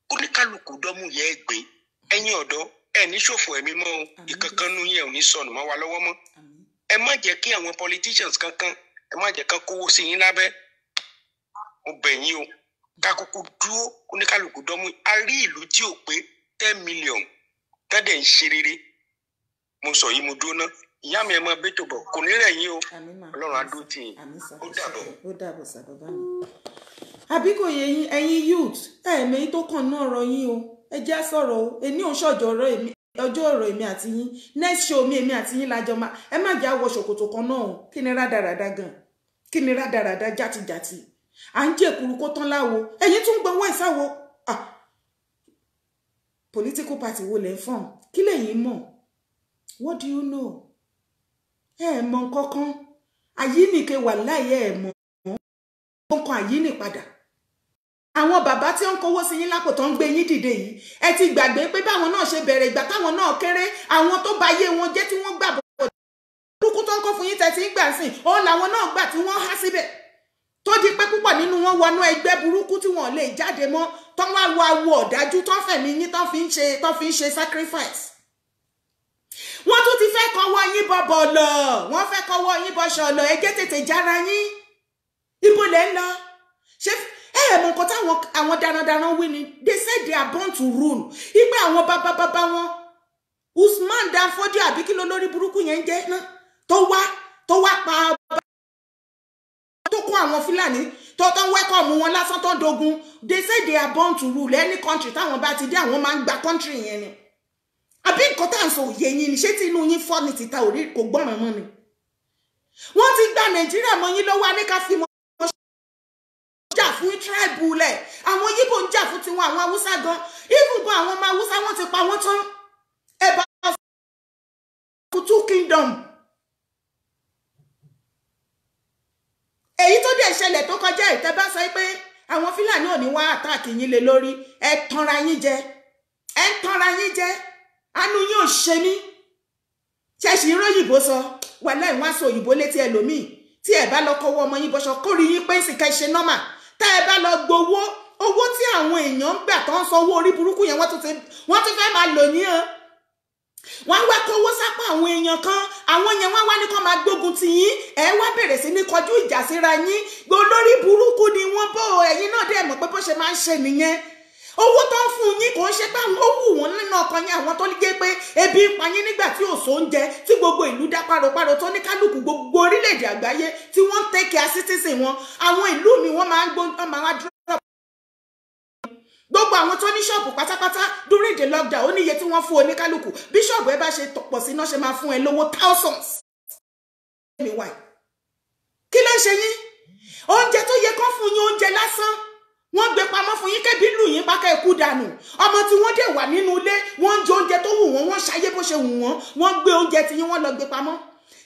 kóníkálukú dọ́mú yẹ ẹ gbé. Ẹ̀yin ọ̀dọ́, ẹ ní ṣòfò ẹ̀mí mọ́ o. Ìkankan nú yẹn ò ní sọnù mọ́ wa lọ́wọ́ mọ́. Ẹ má jẹ́ kí àwọn politicians kankan, ẹ má jẹ́ kán kówó sí yín lábẹ́. Mo bẹ̀ yín o, ká kúkú dúró kóníkálukú dọ́mú. A rí ìlú tí ò pé 10 million tẹ́lẹ̀ ń ṣe rere. Mo sọ yìí, mo dúró ná. Ìyá mi, ẹ máa bẹ́tò bọ̀, kò ní rẹ̀ yín o. Ọlọ́run á dúró tì yín. Ó dàbọ̀. Ó dàbọ̀ sá, bàbá mi. Àbí kò yé yín, ẹ̀yin youth? Ẹ̀ẹ̀mẹ́yìn tó kàn náà ọ̀rọ̀ yín o. Ẹ jẹ́ á sọ̀rọ̀ o. Èní òun ṣọ̀jọ̀ ọ̀rọ̀ èmi, ọjọ́ ọ̀rọ̀ èmi àti yín. Next show mi, èmi àti yín lájọ máa. Ẹ má jẹ́ àwọ̀ ṣòkòtò kan náà o. Kí ni rádaràda gan? Kí ni rádaràda játijàti? À ń jẹ́ èkuru kó tán láwo, ẹ̀yin tún gbọ́wọ́ ìsáwo. Ah, political party wo lẹ́ ń fọ́n? Kí lẹ̀yin mọ̀? What do you know? Ẹ ẹ̀ mọ̀ nǹkan kan. Àyínìke wà láyé, ẹ̀ mọ̀ nǹkan àyínì padà. Àwọn bàbá tí ó ń kówó sí yín lápò, tó ń gbé yín dìde yìí, ẹ ti gbàgbé pé báwọn náà ṣe bẹ̀rẹ̀ ìgbà táwọn náà kéré, àwọn tó ba ayé wọn jẹ́, tí wọ́n gbà bọ̀ burúkú tó ń kó fún yín tẹ́ ti ń gbà sìn, òun làwọn náà gbà tí wọ́n há síbẹ̀, tó di pé púpọ̀ nínú wọn wọnú ẹgbẹ́ burúkú tí wọ́n lè jáde mọ́, tó wá wọ awo ọ̀dájú, tó ń fẹ̀mí yín tó fi ń ṣe sacrifice. Wọ́n tún ti fẹ́ kọ́wọ́ yín bọ́ bọ̀lọ̀, wọ́n fẹ́ kọ́wọ́ yín bọ́ ṣọ̀lọ̀. Ẹ jẹ́ tètè jára yín. Ibo lẹ́ ń lọ? Ṣé ẹ ẹ mọ nǹkan táwọn àwọn darandaran wí ni? They say they are born to rule. Ipe àwọn bàbá bàbá wọn, Usman Dan Fodio, àbí kí ló lórí burúkú yẹn ń jẹ́ náà, tó wá pa ọba, tó kó àwọn Fúlàní tó ń welcome wọn lásán, tó ń dogun. They say they are born to rule. Any country táwọn bá ti dé, àwọn máa ń gba country yẹn ni. Àbí nǹkan tá à ń sọ òye yín ni? Ṣé tí inú yín fọ́ ni, tìta òrí kò gbọ́ràn mọ́ ni? Wọ́n ti gba Nàìjíríà mọ́ yín lọ́wọ́. Ní ká fi mọ́ jà fún tribe lẹ̀. Àwọn Yíbò ń jà fún tiwọn, àwọn Haúsá gan, even gan, àwọn ọmọ Haúsá, wọ́n ti pa wọ́n tán. Ẹ bá two kingdom. Èyí tó dẹ̀ ṣẹlẹ̀ tó kọjá, ìtẹ́ bá sọ pé àwọn Fúlàní ò ní wá attack yín lé lórí, ẹ tanra yín jẹ, ẹ ń tanra yín jẹ. Àánú yín ò ṣe mí. Ṣẹ̀ṣì ń róyìnbó sọ wàhálà ìwọ̀n aṣọ òyìnbó létí ẹlòmíì. Tí ẹ bá lọ kọ́wọ́ ọmọ yín bọ́ṣọ, kórìí yín pé sì ká ṣe normal. Tá ẹ bá lọ gbowó, owó tí àwọn èèyàn ń gbà tó ń san owó orí burúkú yẹn, wọ́n tún fẹ́ máa lò ní o. Wọ́n wá kówó sápò àwọn èèyàn kan. Àwọn yẹn, wọ́n wá ní kó máa gbógun ti yín. Ẹ wá bẹ̀rẹ̀ sí ní kọjú ìjà síra yín. Olórí burúkú ni wọ́n bó. Ẹ̀yin náà dẹ̀ mọ̀ pé bó ṣe máa ń ṣe nìyẹn. Owó tó ń fún yín, kò ń ṣe pé ó wù wọ́n nínú ọkàn yín. Àwọn tó jẹ́ pé ebi ń pa yín nígbà tí ò sóúnjẹ, tí gbogbo ìlú dá páropáro, tó ní kálukú gbogbo orílẹ̀-èdè àgbáyé tí wọ́n ń take care citizen wọn. Àwọn ìlú mi, wọ́n máa ń gbó, wọ́n máa wá drop gbogbo àwọn tó ní ṣọ́ọ̀bù pátápátá during the lockdown. Ó ní iye tí wọ́n fún oníkálukú. Bí ṣọ́ọ̀bù ẹ bá ṣe pọ̀ sí náà ṣe máa fún ẹ lówó, thousands. Kí ló ń ṣe yín? Oúnjẹ tó yẹ kán fún yín, oúnjẹ lásán, wọ́n gbé pamọ́ fún yín, kẹ́bí lù yín pákẹ́ ikú dànù. Ọmọ tí wọ́n dẹ̀ wà nínú ilé, wọ́n ń jẹ oúnjẹ tó wù wọ́n, wọ́n ṣayé bó ṣe wù wọ́n. Wọ́n gbé oúnjẹ tí yín, wọ́n lọ gbé pamọ́.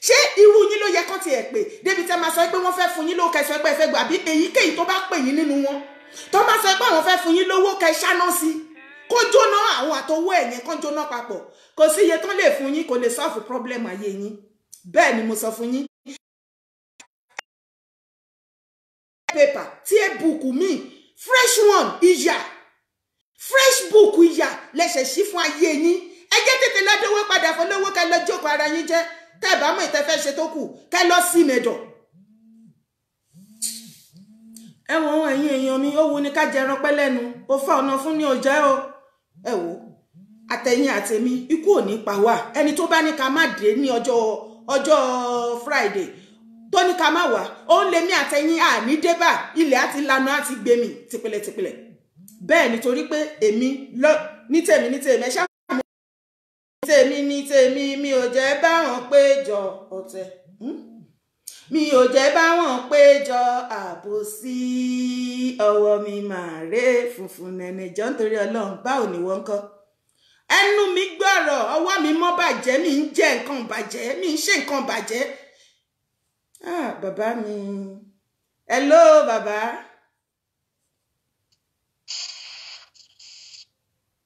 Ṣé irú yín ló yẹ kán tiẹ̀ pè débi tẹ́ máa sọ pé wọ́n fẹ́ fún yín lówó, kẹ́ sọ pé ẹ fẹ́ gbà? Bí èyíkéyìí tó bá pè yín nínú wọn, tó bá sọ pé àwọn fẹ́ fún yín lówó, kẹ́ ṣáná sí kó jóná, àwọn àtọwọ́ ẹ̀yẹn kán jóná papọ̀. Kò sí iye tán lè fún yín, kò lè solve problem ayé yín. Bẹ́ẹ̀ ni mo sọ fún yín. Paper tí ẹ book mi, fresh one, ìyà, fresh book, ìyà lẹ́sẹ̀ sí fún ayé yín. Ẹ jẹ́ tètè lọ́dọ̀wọ́ padà fọlọ́wọ́, kẹ́ lọ jókòó ara yín jẹ́. Tẹ́ ẹ bá mọ̀ ìtẹ́ fẹ́ ṣe tó kù, kẹ́ lọ sí mẹ́dọ̀. Ẹ wọ ẹ̀yin èèyàn mi, ó wu ni ká jẹran pẹ́ lẹ́nu, ó fa ọ̀nà fún ní òjẹ́ o. Ẹ wò, àtẹ̀yìn àtẹ̀mí, ikú ò ní pa wá. Ẹni tó bá ní ká má dé ní ọjọ́ Friday, tó ní ká má wá, ó ń lé ní àtẹ̀yìn àní débà. Ilẹ̀ àti lanu àti gbẹmí tìpìlẹ̀ tìpìlẹ̀. Bẹ́ẹ̀ nítorí pé èmi lọ ní tèmi, ní tèmi, ẹ ṣáà mọ̀ tèmi ní tèmi. Mi ò jẹ́ báwọn péjọ ọ̀tẹ̀, mi ò jẹ́ báwọn péjọ àbòsí. Ọwọ́ mi máa ré funfun nẹ̀nẹ̀ jọ́ nítorí Ọlọ́run. Báwo ni wọ́n ń kọ́? Ẹnu mi gbọ́rọ̀, ọwọ́ mi mọ́ bàjẹ́. Mi ń jẹ nǹkan bàjẹ́, mi ń ṣe nǹkan bàjẹ́. Ah, bàbá mi. Hello bàbá.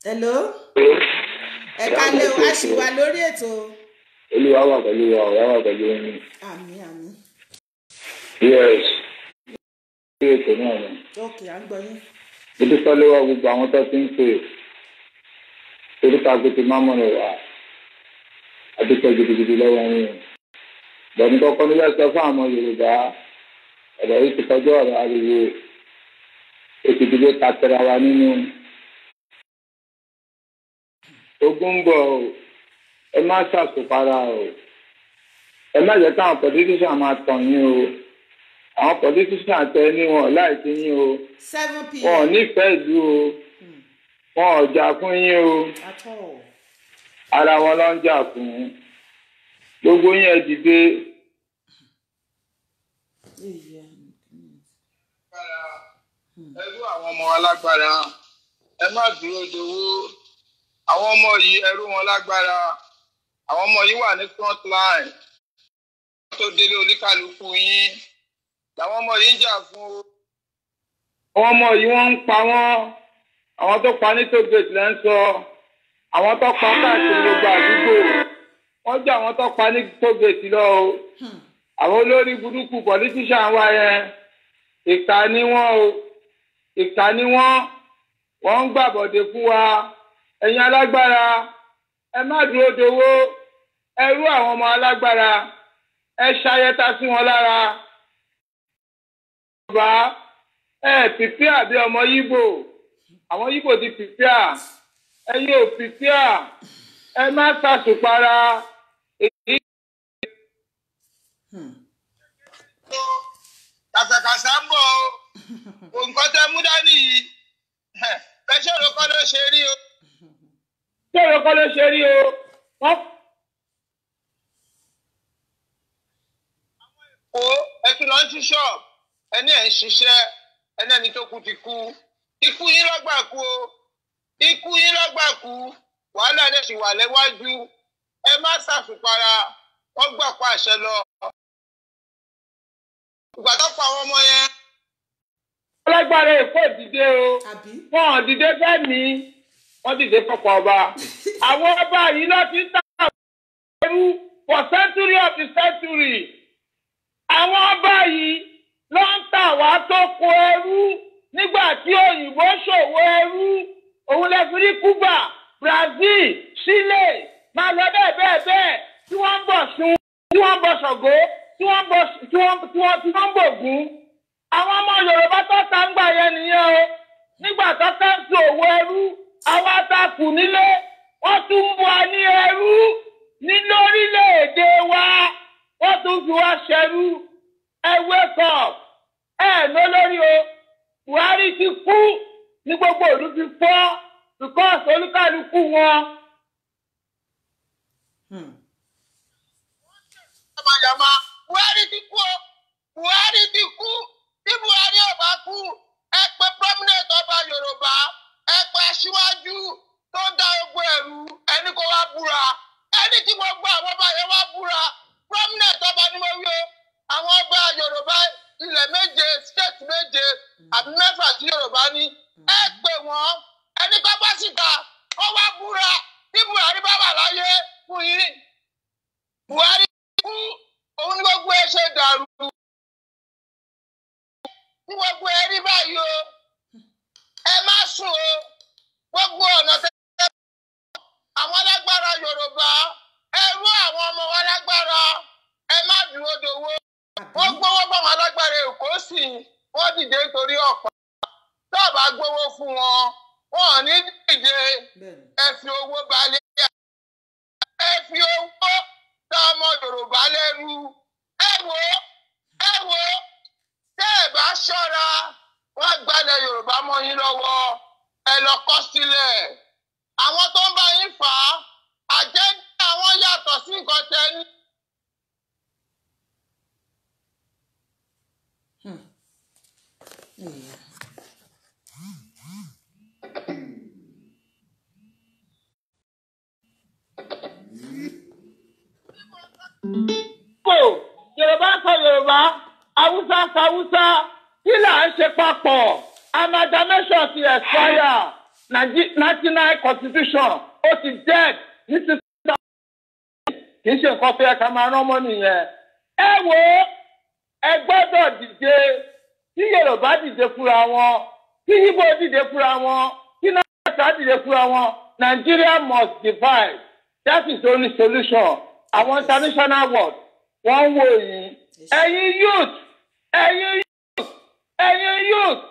Hello. Ẹ kálẹ́ o, a ṣì wà lórí ètò. Olúwa wà pẹ̀lú wa, ọ̀rá wà pẹ̀lú yín. Àmín àmín. Yes. Lórí ètò náà ni. Ok, à ń gbọ́ yín. Mo dúpẹ́ lọ́wọ́ gbogbo àwọn tó ti ń pè é. Torí ká gbé ti máa mọ̀nà wá. A dúpẹ́ gidigidi lọ́wọ́ yín. Bọ̀dé kọ́kọ́ ní bẹ́ẹ̀ sọ fún àwọn Yorùbá. Ọ̀rọ̀ yìí ti kọjá ọ̀rọ̀ ariwo. Ètùtù ló ta tẹra wa nínú. Ogun ń bọ̀ o, ẹ má ṣàṣùpara o, ẹ má jẹ́ káwọn politician máa tàn yín o. Àwọn politician tẹ ní wọn láìsí yín o. 7 p.m. Wọn ò nífẹ̀ẹ́ ìlú o, wọn ò jà fún yín o. At all. Ara wọn ló ń jà fún. Gbogbo yín ẹ dìde. Ẹ rú àwọn ọmọ wa lágbára, ẹ má dúró dowó. Àwọn ọmọ yìí, ẹ rú wọn lágbára. Àwọn ọmọ yìí wà ní front line tó délé oníkálukú yín làwọn ọmọ yìí ń jà fún o. Àwọn ọmọ yìí, wọ́n ń pa wọ́n. Àwọn tó pa ní tollgate lẹ́ ń sọ, àwọn tó pa káàkiri gbogbo àdúgbò, wọ́n jẹ́ àwọn tó pa ní tollgate lọ o. Àwọn olórí burúkú politician wa yẹn, ìkà ni wọ́n o, ìkà ni wọ́n. Wọ́n ń gbàbọ̀dé fún wa. Ẹ̀yin alágbára, ẹ má dúró dowó. Ẹ rú àwọn ọmọ alágbára, ẹ ṣayẹta sí wọn lára. Yorùbá, ẹ prepare bí ọmọ Yíbò. Àwọn Yíbò ti prepare, ẹ̀yin ò prepare. Ẹ má ṣàṣùpara èyí. Kàṣàkàṣà ń bọ̀ o. Nǹkan tẹ mú dání yìí, bẹ́ẹ̀ ló kọ́ ló ṣe rí o. Ṣé kọ́ ló ṣe rí o? Wọ́n O ẹ tún lọ ń ṣí ṣọ́ọ̀bù, ẹni ẹ̀ ń ṣiṣẹ́, ẹni ẹni tó kú ti kú. Ikú yín lọ́gbà kú o, ikú yín lọ́gbà kú. Wàhálà dẹ̀ sì wà lẹ́wájú. Ẹ má ṣàṣùpara, wọ́n gbà pa àṣẹ lọ. Ìgbà tó pa àwọn ọmọ yẹn. Alágbára Èkó dìde o. Àbí? Wọn ò dìde fẹ́ mi, wọ́n dìde fọ́pọ̀ ọba. Àwọn ọba yìí ló ti ń tà ẹrú for century of the century. Àwọn ọba yìí ló ń tà wá tó kó ẹrú nígbà tí òyìnbó ṣòwò ẹrú. Òun lè fi rí Cuba, Brazil, Chile, máa lọ bẹ́ẹ̀ bẹ́ẹ̀ bẹ́ẹ̀, tí wọ́n ń bọ̀ Ṣun, tí wọ́n ń bọ̀ Ṣàngó, tí wọ́n ń bọ̀ Ògún. Àwọn ọmọ Yorùbá tó ta ń gbà yẹn nìyẹn o. Nígbà tó kẹ́ńsì òwò ẹrú, àwa ta kù nílé, wọ́n tún mú wa ní ẹrú ní lórílẹ̀‐èdè wa, wọ́n tún fi wá ṣẹrú. Ẹ wake up, ẹ lọ lórí o. Buhari ti kú ní gbogbo ìlú fi fọ́ because olúkálukú wọn. Yamayama, Buhari ti kú o, Buhari ti kú. Tí Buhari ò bá kú, ẹ pé prominent ọba Yorùbá, ẹ pé aṣíwájú tó dá ogun ẹ̀rú, ẹni kó wá búra, ẹni tí gbogbo àwọn ọba yẹn wá búra. Prominent ọba ni mo wí o. Àwọn ọba Yorùbá ilẹ̀ 7, state 7 àbí 6 tí Yorùbá ní, ẹ pè wọ́n, ẹni kó bá síta kó wá búra tí Buhari bá wà láyé fún yín. Buhari kú, òun ní gbogbo ẹ ṣe dàrú tí gbogbo ẹ rí báyìí o. Ẹ má sùn o. Gbogbo ọ̀nà tẹ àwọn alágbára Yorùbá, ẹ rú àwọn ọmọ wa lágbára, ẹ má dúró dowó. Wọ́n gbowó bá àwọn alágbára Èkó sí, wọ́n dìde nítorí ọ̀pá. Tó bá gbowó fún wọn, wọn ò ní dìde. Ẹ fi owó balẹ̀, ẹ fi owó tá ọmọ Yorùbá lẹ́rú. Ẹ wò, ẹ wò, tẹ́ ẹ bá ṣọ́ra, wọ́n gbalẹ̀ Yorùbá mọ́ yín lọ́wọ́. Ẹ lọ kọ sílẹ̀. Àwọn tó ń bá yín fà á, àjẹ́ńdà àwọn yàtọ̀ sí nǹkan tẹ́ ní. Ìgbò, Yorùbá sọ Yorùbá, Haúsá sọ Haúsá. papọ̀. Amalgamation ti expire. 99 constitution ó ti dead ní 2000. Kì í ṣe nǹkan tó yẹ ká máa rán mọ́ nìyẹn. Ẹ wo, ẹ gbọ́dọ̀ dìde. Tí Yorùbá dìde fúnra wọn, tí Igbo dìde fúnra wọn, tí Nàìjíríà dìde fúnra wọn, Nigeria must divide. That is the only solution. Àwọn international world wọ́n ń wò yín. Ẹ̀yin youth, ẹ̀yin youth, ẹ̀yin youth.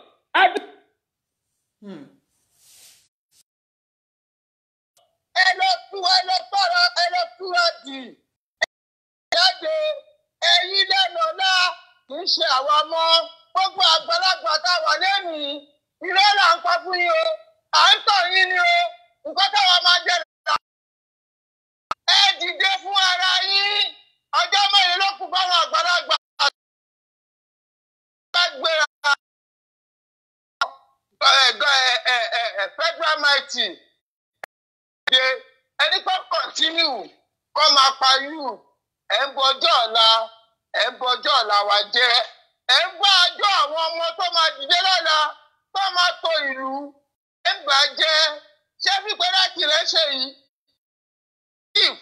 Ẹ lọ tú, ẹ lọ tọrọ, ẹ lọ túra dì jáde. Ẹ̀yin lẹ́nu ọ̀la kì í ṣe àwa mọ́. Gbogbo àgbàlagbà tá a wà lẹ́nìí, irọ́ là ń pa fún yín o, à ń tàn yín ni o, nǹkan táwa máa jẹ là. Ẹ dìde fún ara yín. Ọjọ́ mẹ́rin ló kù fáwọn àgbàlagbà bá gbéra federal mighty ṣe ẹni tó continue kọ́ máa pa yù. Ẹ̀ ń bọjọ́ ọ̀la, ẹ̀ ń bọjọ́ ọ̀la wa jẹ́, ẹ̀ ń bá àjọ àwọn ọmọ tó máa dìde lọ́la tó máa tò ìlú, ẹ̀ ń bà á jẹ́. Ṣé fífẹ́ láti rẹ̀ ṣe yìí? If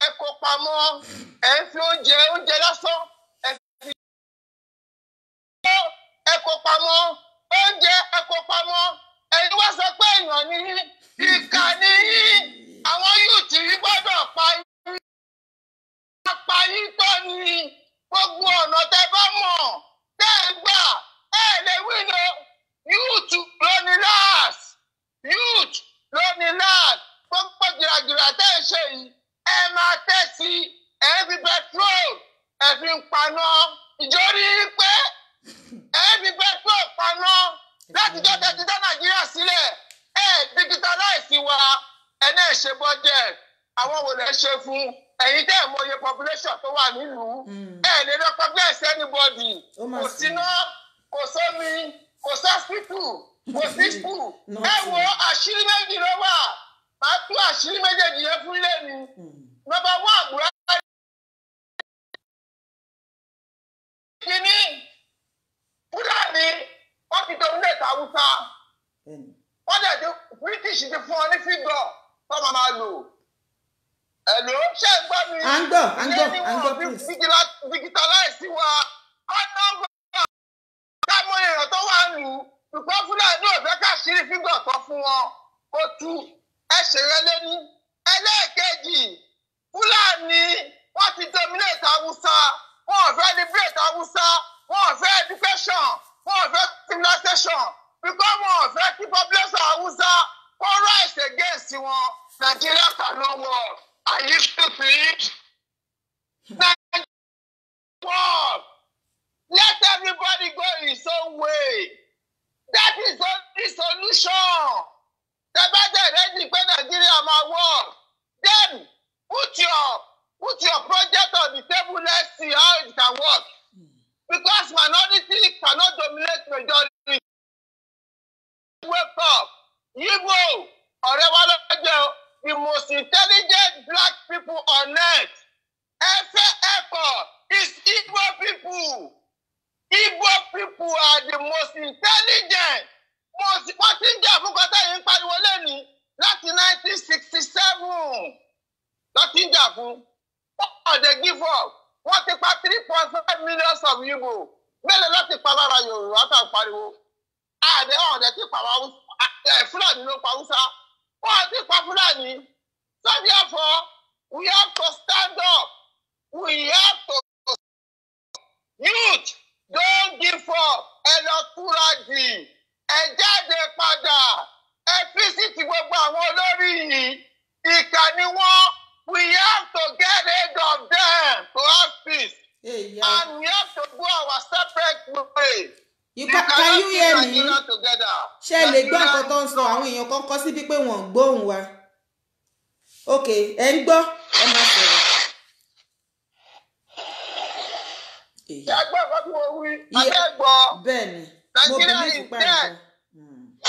ẹ kó pamọ́, ẹ̀ ń fi oúnjẹ lásán, ẹ fi ẹ kó pamọ́, oúnjẹ ẹ kó pamọ́, ẹ̀yin wá sọ pé èèyàn ní ìkà ní yín. Àwọn yúùtì yìí gbọ́dọ̀ pa yín, pa yín tó ní gbogbo ọ̀nà tẹ́ bá mọ̀ tẹ́ ẹ gbà, ẹ lè wí lọ. Youth ló ní last, youth ló ní last. Gbogbo gìràgìrà tẹ́ ẹ ṣe yìí, ẹ máa tẹ́ sí, ẹ fi petrol, ẹ fi ń paná ìjórí pé ẹ fi petrol paná láti jọ́ tẹ́ ti dá Nàìjíríà sílẹ̀. Ẹ digitalize wa, ẹ náà ṣe budget, àwọn wo lẹ ṣe fún? Ẹ̀yin tẹ́ ẹ̀ mọ iye population tó wà nílùú, ẹ lè recognize anybody. Kò síná, kò sómi, kò sọ́spítù, kò sí school. Ẹ wo, àṣírí méjì ló wà, màá tú àṣírí méjèèjì yẹn fún ilé mi. Number one, Buhari kìíní, Fúlàní wọ́n ti dominate Haúsá, wọ́n dẹ̀ ti British ti fún ọ ní fígọ̀ tó máa lò. Ẹ̀lò, ṣé ń gbọ́ mi? À ń gbọ́, à ń gbọ́, à ń gbọ́, please. Digitalize wa, ọ̀nà ká mọ èèyàn tó wà lù ú, ṣùgbọ́n Fúlàní ò fẹ́ káṣírí fígọ̀ tó fún wọn kó tú ẹsẹ̀ rẹ lẹ́nu. Ẹlẹ́ẹ̀kejì, Fúlàní wọ́n ti dominate Haúsá, wọn ò fẹ́ liberate Haúsá, wọn ò fẹ́ education, wọn ò fẹ́ civilization, because wọn ò fẹ́ kí population Haúsá kó rise against wọn. Nigeria cannot work. Are you stupid? Nigeria work. Let everybody go his own way. That is the only solution. Tẹ́bátẹ̀ ready pé Nigeria máa work. Then put your project on the table. Let's see how it can work. Because minority cannot dominate majority. Wake up. Igbo, ọ̀rẹ́ wa lọ́jọ́, the most intelligent black people on earth. Efe Eko is Igbo people. Igbo people are the most intelligent. Most wọ́n ti ń jà fún kọ́tà yìí ń pariwo lẹ́nu láti 1967. Lọ́ ti ń jà fún. Wọ́n dẹ̀ give up. Wọ́n ti pa 3.5 million of Igbo. Mélòó ló ti pa lára Yorùbá tá à ń pariwo? Àdé ọ̀dẹ̀ ti pa Fúlàní ló pa Hausa. Wọ́n ti pa Fúlàní. So therefore, we have to stand up. We have to. Youth, don't give up. Ẹ lọ túra jì. Ẹ jáde padà. Ẹ físìtì gbogbo àwọn olórí yìí. Ìkà ni wọ́n. We have to get rid of them to have peace. Hey, yeah. And we have to go our separate way. You can you hear me? Ṣé ẹ lè gbọ́ nǹkan tó ń sọ? Àwọn èèyàn kan kọ síbi pé wọ́n ń gbóhùn wa. Ok, ẹ ń gbọ́, ẹ máa sọ̀rọ̀. Ṣé gbọ́ nǹkan tí mo wí? Abẹ́ gbọ́. Bẹ́ẹ̀ ni, mo Nigeria believe is pa dead. nǹkan.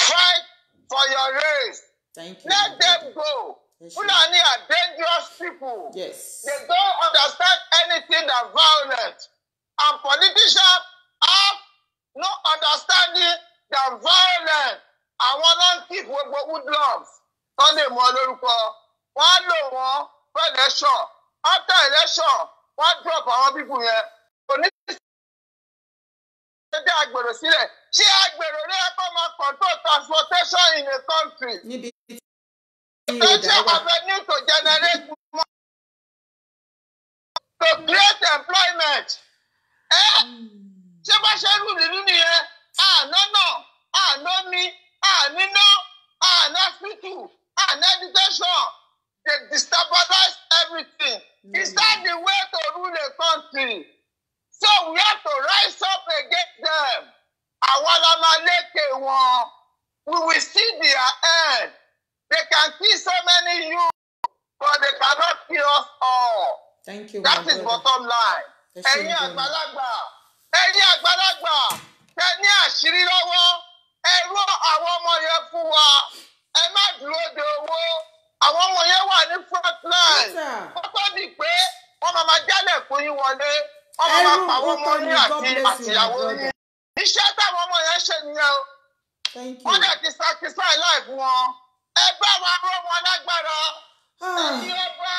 Fight for your race. Thank you. Let them go. Ẹ ṣé. Fulani are dangerous people. Yes. They don't understand anything than violence. And politicians have No understanding than violence. Àwọn ló ń keep gbogbo hoodlums tó lè mọ lórúkọ. Wọ́n á lò wọ́n fún election. After election, wọ́n á drop àwọn people yẹn. Kò ní ṣe dé agbèrò sílẹ̀. Ṣé agbèrò ló yẹ kó máa control transportation in a country? Níbi tí ìdá Social wà. avenue to generate money, to create employment. Ẹ ṣé bá ṣe rú nínú nìyẹn? Àná náà, àná mi, àníná, àná hospital, àná education. They destabilize everything. Is that the way to rule a country? So we have to rise up against them. Àwa la máa lékè wọn. We will see their end. They can kill so many youth, but they cannot kill us all. Thank you, my That is brother. bottom line. Ẹ ṣeun Ẹ̀yin gan ni. àgbàlagbà, ẹ̀yin àgbàlagbà, tẹ ní àṣírí lọ́wọ́, ẹ ró àwọn ọmọ yẹn fún wa. Ẹ má dúró de owó. Àwọn ọmọ yẹn wà ní front line. Peter. Wọ́n tó di pé wọ́n máa ma jálẹ̀ fún yín wọlé. Wọ́n máa ma Ẹrú pa àwọn ọmọ òótọ́ ni. yín God àti bless you, my àtìyàwó brother. yín. Iṣẹ́ táwọn ọmọ yẹn ṣe nìyẹn o. Thank you. Wọ́n dẹ̀ ti sacrifice life wọn. Ẹ bá wa ró wọn lágbára. Ẹ̀yin ọba.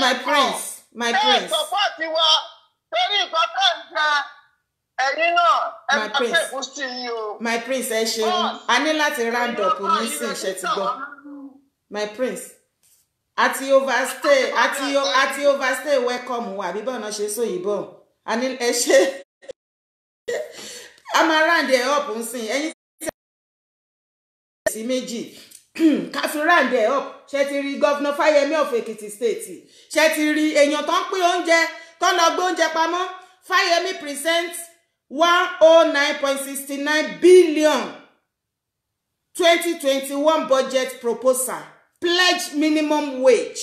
My prince, my Ẹ prince, support wa torí nǹkan tó ń jẹ ẹ̀yin náà, ẹ My máa prince. fèkú sí i o. My prince, ẹ ṣeun. A ní láti round up nísìn, ṣe ti gbọ́? My prince, àti overstay, àti overstay welcome wa, àbí bọ́ọ̀ náà ṣe sóyìnbó. A ní ẹ ṣe. A máa round ẹ̀ up nsìn. Ẹ̀yin sí méjì ká fi round ẹ̀ up. Ṣe ti rí Governor Fáyẹmí of Ekiti State? Ṣe ti rí èèyàn tó ń pín oúnjẹ, tó lọ gbé oúnjẹ pamọ́? Fáyẹmí present 109.69 billion 2021 budget proposal, pledge minimum wage.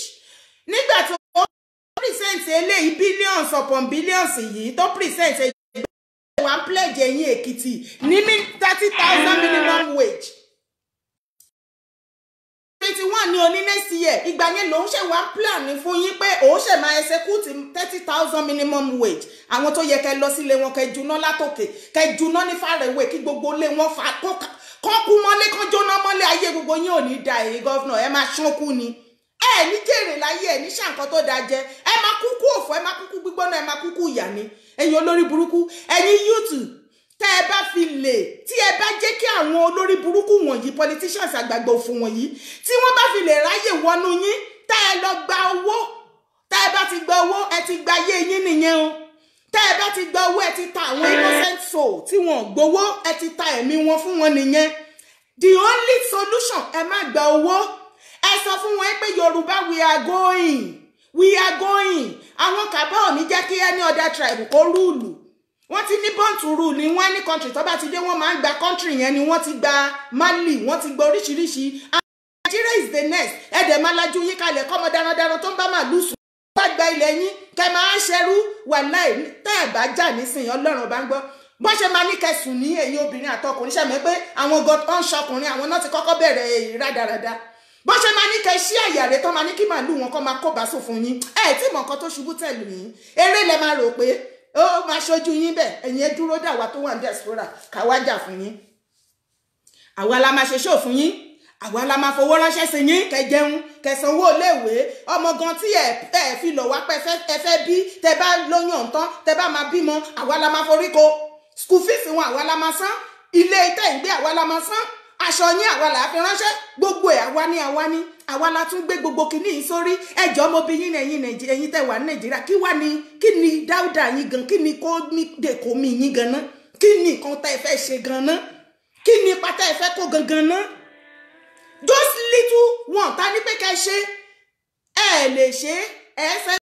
Nígbà tó present eléyìí, billions upon billions yìí tó present, wà pledge ẹ̀yìn Èkìtì ní 30,000 minimum wage 21 ní oní next year. Ìgbà yẹn lòun ṣe wá plan ní fún yín pé òun ṣe máa execute 30,000 minimum wage. Àwọn tó yẹ kẹ́ lọ sílé wọn, kẹ́ juná látòkè, kẹ́ juná ní fàrẹ̀wé, kí gbogbo ilé wọn fa kán kú mọ́lé, kán jóná mọ́lé. Ayé gbogbo yín ò ní da. Èyí governor, ẹ máa ṣánkú ni, ẹ ní jèrè láyé, ẹ ní ṣàǹkan tó da jẹ. Ẹ máa kúkú òfò, ẹ máa kúkú gbígbóná, ẹ máa kúkú ìyà ni. Ẹ̀yin olórí burúkú, ẹ̀yin youth, tẹ́ ẹ bá fi lè, tí ẹ bá jẹ́ kí àwọn olórí burúkú wọ̀nyí, politicians àgbààgbà òfò wọ̀nyí, tí wọ́n bá fi lè ráyè wọnú yín, tẹ́ ẹ lọ gba owó, tẹ́ ẹ bá ti gba owó, ẹ ti gba ayé yín nìyẹn o. Tẹ́ ẹ bá ti gba owó, ẹ ti ta àwọn innocent soul tí wọn ò gbowó, ẹ ti ta ẹ̀mí wọn fún wọn nìyẹn. The only solution, ẹ má gba owó. Ẹ sọ fún wọn pé Yorùbá, we are going, we are going. Àwọn kàbá ò ní jẹ́ kí any other tribe kó rule. Wọ́n ti ní born to rule ní wọ́n ní country tó bá ti dé, wọ́n máa ń gba country yẹn ni. Wọ́n ti gba Mali, wọ́n ti gba oríṣiríṣi. Nigeria is the next. Ẹ dẹ̀ máa lajú yín kalẹ̀ kọ́mọ darandaran tó ń bá màlúù sùn bá gba ilẹ̀ yín, kẹ́ máa ṣerú. Wàláì, tẹ́ ẹ̀ bá jà nísìnyí, Ọlọ́run bá ń gbọ́ bọ́n ṣe máa ní kẹsùn ní ẹ̀yin obìnrin àtọkùnrin. Ṣàmì pé àwọn gan tó ń ṣọkùnrin, àwọn náà ti kọ́kọ́ bẹ̀rẹ̀ rádaràda. Bọ́n ṣe máa ní kẹ ṣí àyà rẹ̀ tó máa ní kí màálù wọn kọ́ máa kó bá sófin yín. Ẹ̀ tí mọ̀ nǹkan tó ṣubú tẹ̀lú yín, eré lẹ máa rò pé ó máa ṣojú yín bẹ́ẹ̀. Ẹ̀yin ẹ dúró dà wá tó wà ní diaspora, ká wá jà fún yín. Àwa la máa ṣe ṣó fún yín, àwa la máa fowó ránṣẹ́ sí yín, kẹ́ jẹun, kẹ́ sanwó iléèwé ọmọ gan tí ẹ ẹ fi lọ̀ wá pé ẹ fẹ́ bí. Tẹ bá lóyún ọ̀ǹtán, tẹ bá máa bímọ, àwa la máa forí ko school fees wọn, àwa la máa san ilé tẹ̀ ń gbé, àwa la máa san aṣọ yín, àwa là á fi ránṣẹ́ gbogbo ẹ̀. Àwa ní, àwa ní, àwa la tún gbé gbogbo kinní yìí sórí ẹjọ́. Mo bí yín, ẹ̀yin Nàìjíríà, ẹ̀yin tẹ́ wà ní Nàìjíríà, kí wá ní, kí ni dáúdà yín gan? Kí ni kó ní dèkó mi yín gan ná? Kí ni nǹkan tẹ́ ẹ fẹ́ ṣe gan ná? Kí ni ipa tẹ́ ẹ fẹ́ kó gangan ná? Just little one ta ní pé kẹ́ ṣe, ẹ lè ṣe, ẹ fẹ́.